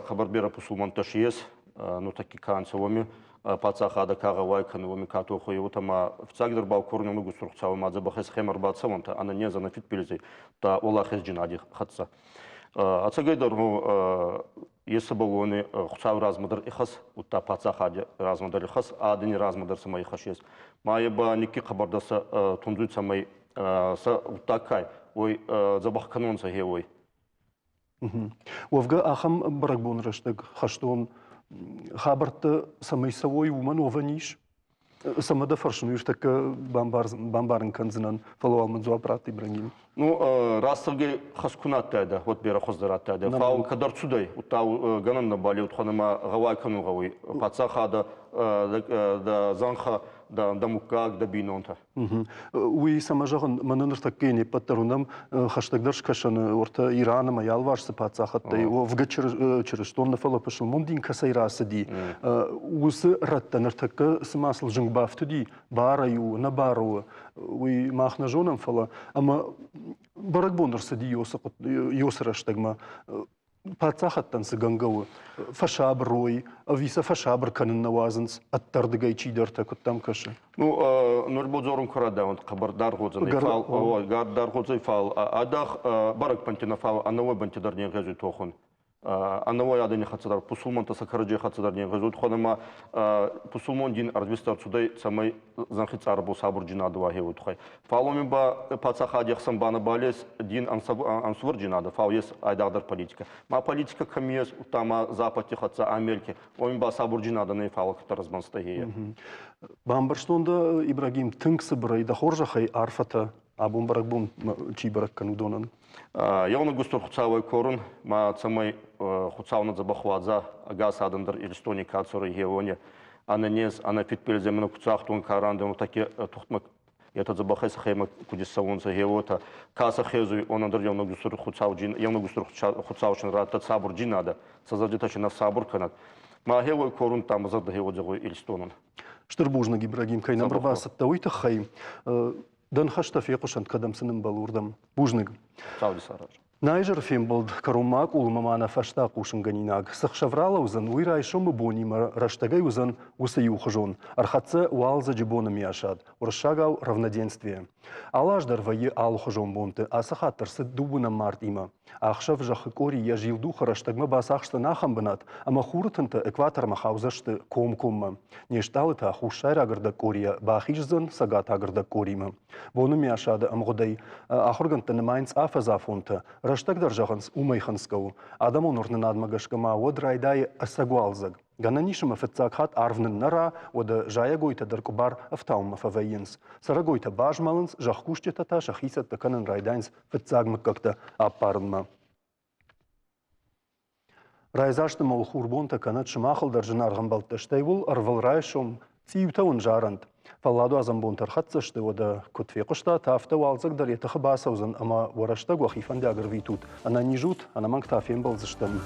L: хъӕбӕр берӕ пусулмӕнттӕ си ес, нуртӕкки ка нцӕ, уоми паддзахадӕ ка гъӕуай кӕнуй, уоми ка тохуй, уотӕ ма фиццагдӕр бал корун устур Хуцауи ма дзӕбӕх ӕсхемӕ ӕрбацӕуӕнтӕ, ӕнӕнез, ӕнӕфидбилизӕй, та уӕлахезджийнади хӕццӕ. Ӕцӕгӕйдӕр есӕбӕл уони Хуцауи размӕ дӕр ихӕс, удта паддзахади размӕ дӕр ихӕс, адӕни размӕ дӕр цӕмӕй ихӕс ес. Ма е ба никки хъӕбӕрдӕр сӕ тундзуй, цӕмӕй сӕ гъуддаг кай, уой дзӕбӕх кӕнонцӕ хе уой.
A: Уӕвгӕ ахӕм бӕрӕгбоны рӕстӕг хӕстон хабӕрттӕ цӕмӕй цӕуой, уымӕн уӕвӕн ис? Цӕмӕ дӕ фӕрсын, уый ӕртӕккӕ бамбарын кӕндзынӕн, фӕлӕ уал мын дзуапп ратт, Ибрагим.
L: Ну, растӕгӕй хӕс ку адтайдӕ, уӕд берӕ хуӕздӕр адтайдӕ. Фал кӕд ӕрцудӕй, удта гӕнӕн нӕбал еудхонӕмӕ гъӕуай кӕнун гъӕуй паддзахадӕ, дӕ зӕнхӕ, дӕ муггаг, дӕ бийнонтӕ.
A: Уый цӕмӕ зӕгъын, мӕнӕ ныртӕккӕ не ппӕт дӕр уынӕм хӕстӕгдӕр скӕсӕны уӕртӕ Иран ӕмӕ йӕ алыварс цы паддзахӕдтӕй, уӕвгӕ чырыстон нӕ, фӕлӕ пысылмон дин кӕцӕй рацыди, уыцы рӕттӕ ныртӕккӕ цыма сыл зынг бафтыди, барӕй у, ӕнӕбары у, уый мах нӕ зонӕм, фӕлӕ ӕмӕ бӕрӕгбон ӕрцыди Иосы рӕстӕгмӕ. Паддзахӕдтӕн цы гӕнгӕ у, фӕсабыр уой, ӕви сӕ фӕсабыр кӕнын нӕ уадзынц ӕддӕрдыгӕй чидӕртӕ, куыд дӕм кӕсы?
L: Ну, нур бодзорун ку радӕуӕн хъӕбӕр даргъ уодзӕнӕй, фал даргъ уодзӕй, фал адах бӕрӕгбӕнтти нӕ, фал ӕнӕуой бӕнтти дӕр не нгъезуй тохун. Ӕнӕуой адӕни хӕццӕ дӕр, пусулмӕнтӕ сӕ кӕрӕдзей хӕццӕ дӕр не нгъезуй, туххӕн ӕма пусулмон дин ӕрвист ӕрцудӕй, цӕмӕй зӕнхи цъарбо сабурджийнадӕ уа гье уой туххӕй. Фал уоми ба паддзахади ӕхсӕн ба нӕбал ес дин ӕнсувӕрджийнадӕ, фал ес айдагъдӕр политикӕ. Ма политикӕ кӕми ес, удта ма Западти хӕццӕ Америки, уоми ба сабурджийнадӕ нӕй, фал куддӕр ӕзмӕнстӕ гье.
A: Бамбӕрстон дӕ, Ибрагим, тынг цыбырӕй дӕ хорзӕхӕй арфӕтӕ абон бӕрӕгбон чи бӕрӕг кӕны, уыдонӕн.
L: Еунӕг устур Хуцауӕй корун, ма цӕмӕй Хуцау нӕ дзӕбӕх уадза, ӕгас адӕм дӕр Иристони ка цӕруй, хеуони ӕнӕнез, ӕнӕфидбилиз ӕма ку цагътон ка рандӕн, таки тухтмӕ етӕ дзӕбӕхӕй сӕхемӕ куд иссӕуонцӕ, хеуотӕ ка сӕ хезуй, онӕн дӕр еунӕг устур Хуцауджин, еунӕг устур Хуцаучин радтӕд сабурджийнадӕ, сӕ зӕрдитӕ си нӕ сабур кӕнӕд. Ма хеуой корун та мӕ зӕрдӕ хеуо зӕгъуй Иристонӕн.
A: Стыр бузныг, Ибрагим, кӕй нӕм ӕрбацыдтӕ, уый тыххӕй. Дӕ ныхӕстӕ фехъуысӕнт, кӕдӕм сын ӕмбӕлы, уырдӕм. Бузныг. Нӕ изӕры фембӕлд кӕронмӕ акъулмӕ ма нӕ фӕстӕ хъусынгӕнинаг. Цы хсӕв ралӕудзӕн, уый райсомы бонимӕ рӕстӕгӕй уыдзӕн уыцы иухуызон. Ӕрхӕццӕ уалдзӕджы боны миасад, уырыссагау равноденствие. Алы аз дӕр вӕййы алыхуызон бонты, ацы хатт ӕрцыд дыууынӕм мартъимӕ. Ӕхсӕв зӕххы къори йӕ зилдухы рӕстӕгмӕ бацахсдзӕн ахӕм бынат, ӕмӕ хуры тынтӕ экватормӕ хаудзысты комкоммӕ. Не стъалы та хуссайраг ӕрдӕгкъорийӕ бахиздзӕн цӕгатаг ӕрдӕгкъоримӕ. Боны миасады ӕмгъуыдӕй ахуыргӕндтӕ нымайынц афӕдзафонтӕ, рӕстӕг дӕр зӕгъынц, уымӕй хынцгӕ у. Адӕмон уырнынадмӕ гӕсгӕ ма уӕд райдайы ӕцӕг уалдзӕг. Гӕнӕн ис ӕмӕ фыццаг хатт арв ныннӕра, уӕдӕ зайӕгойтӕ дӕр къуыбар ӕфтауынмӕ фӕвӕййынц. Цӕрӕгойтӕ базмӕлынц, зӕхкусджытӕ та сӕхи цӕттӕ кӕнын райдайынц фыццаг мыггӕгтӕ ӕппарынмӕ. Райдзаст ӕмӕ уыл хурбонтӕ кӕнӕд сымахыл дӕр зынаргъ ӕмбӕлттӕ, стӕй уыл ӕрвылрайсом цъиутӕ уын зарӕнт. Фӕлладуадзӕн бонтӕ ӕрхӕццӕ сты, уӕдӕ куыд фехъуыстат, афтӕ уалдзӕг дӕр йӕ тыхы бацӕудзӕн ӕмӕ уӕ рӕстӕг уӕхи фӕндиаг ӕрвитут. Ӕнӕниз ут, ӕнӕмӕнг та фембӕлдзыстӕм.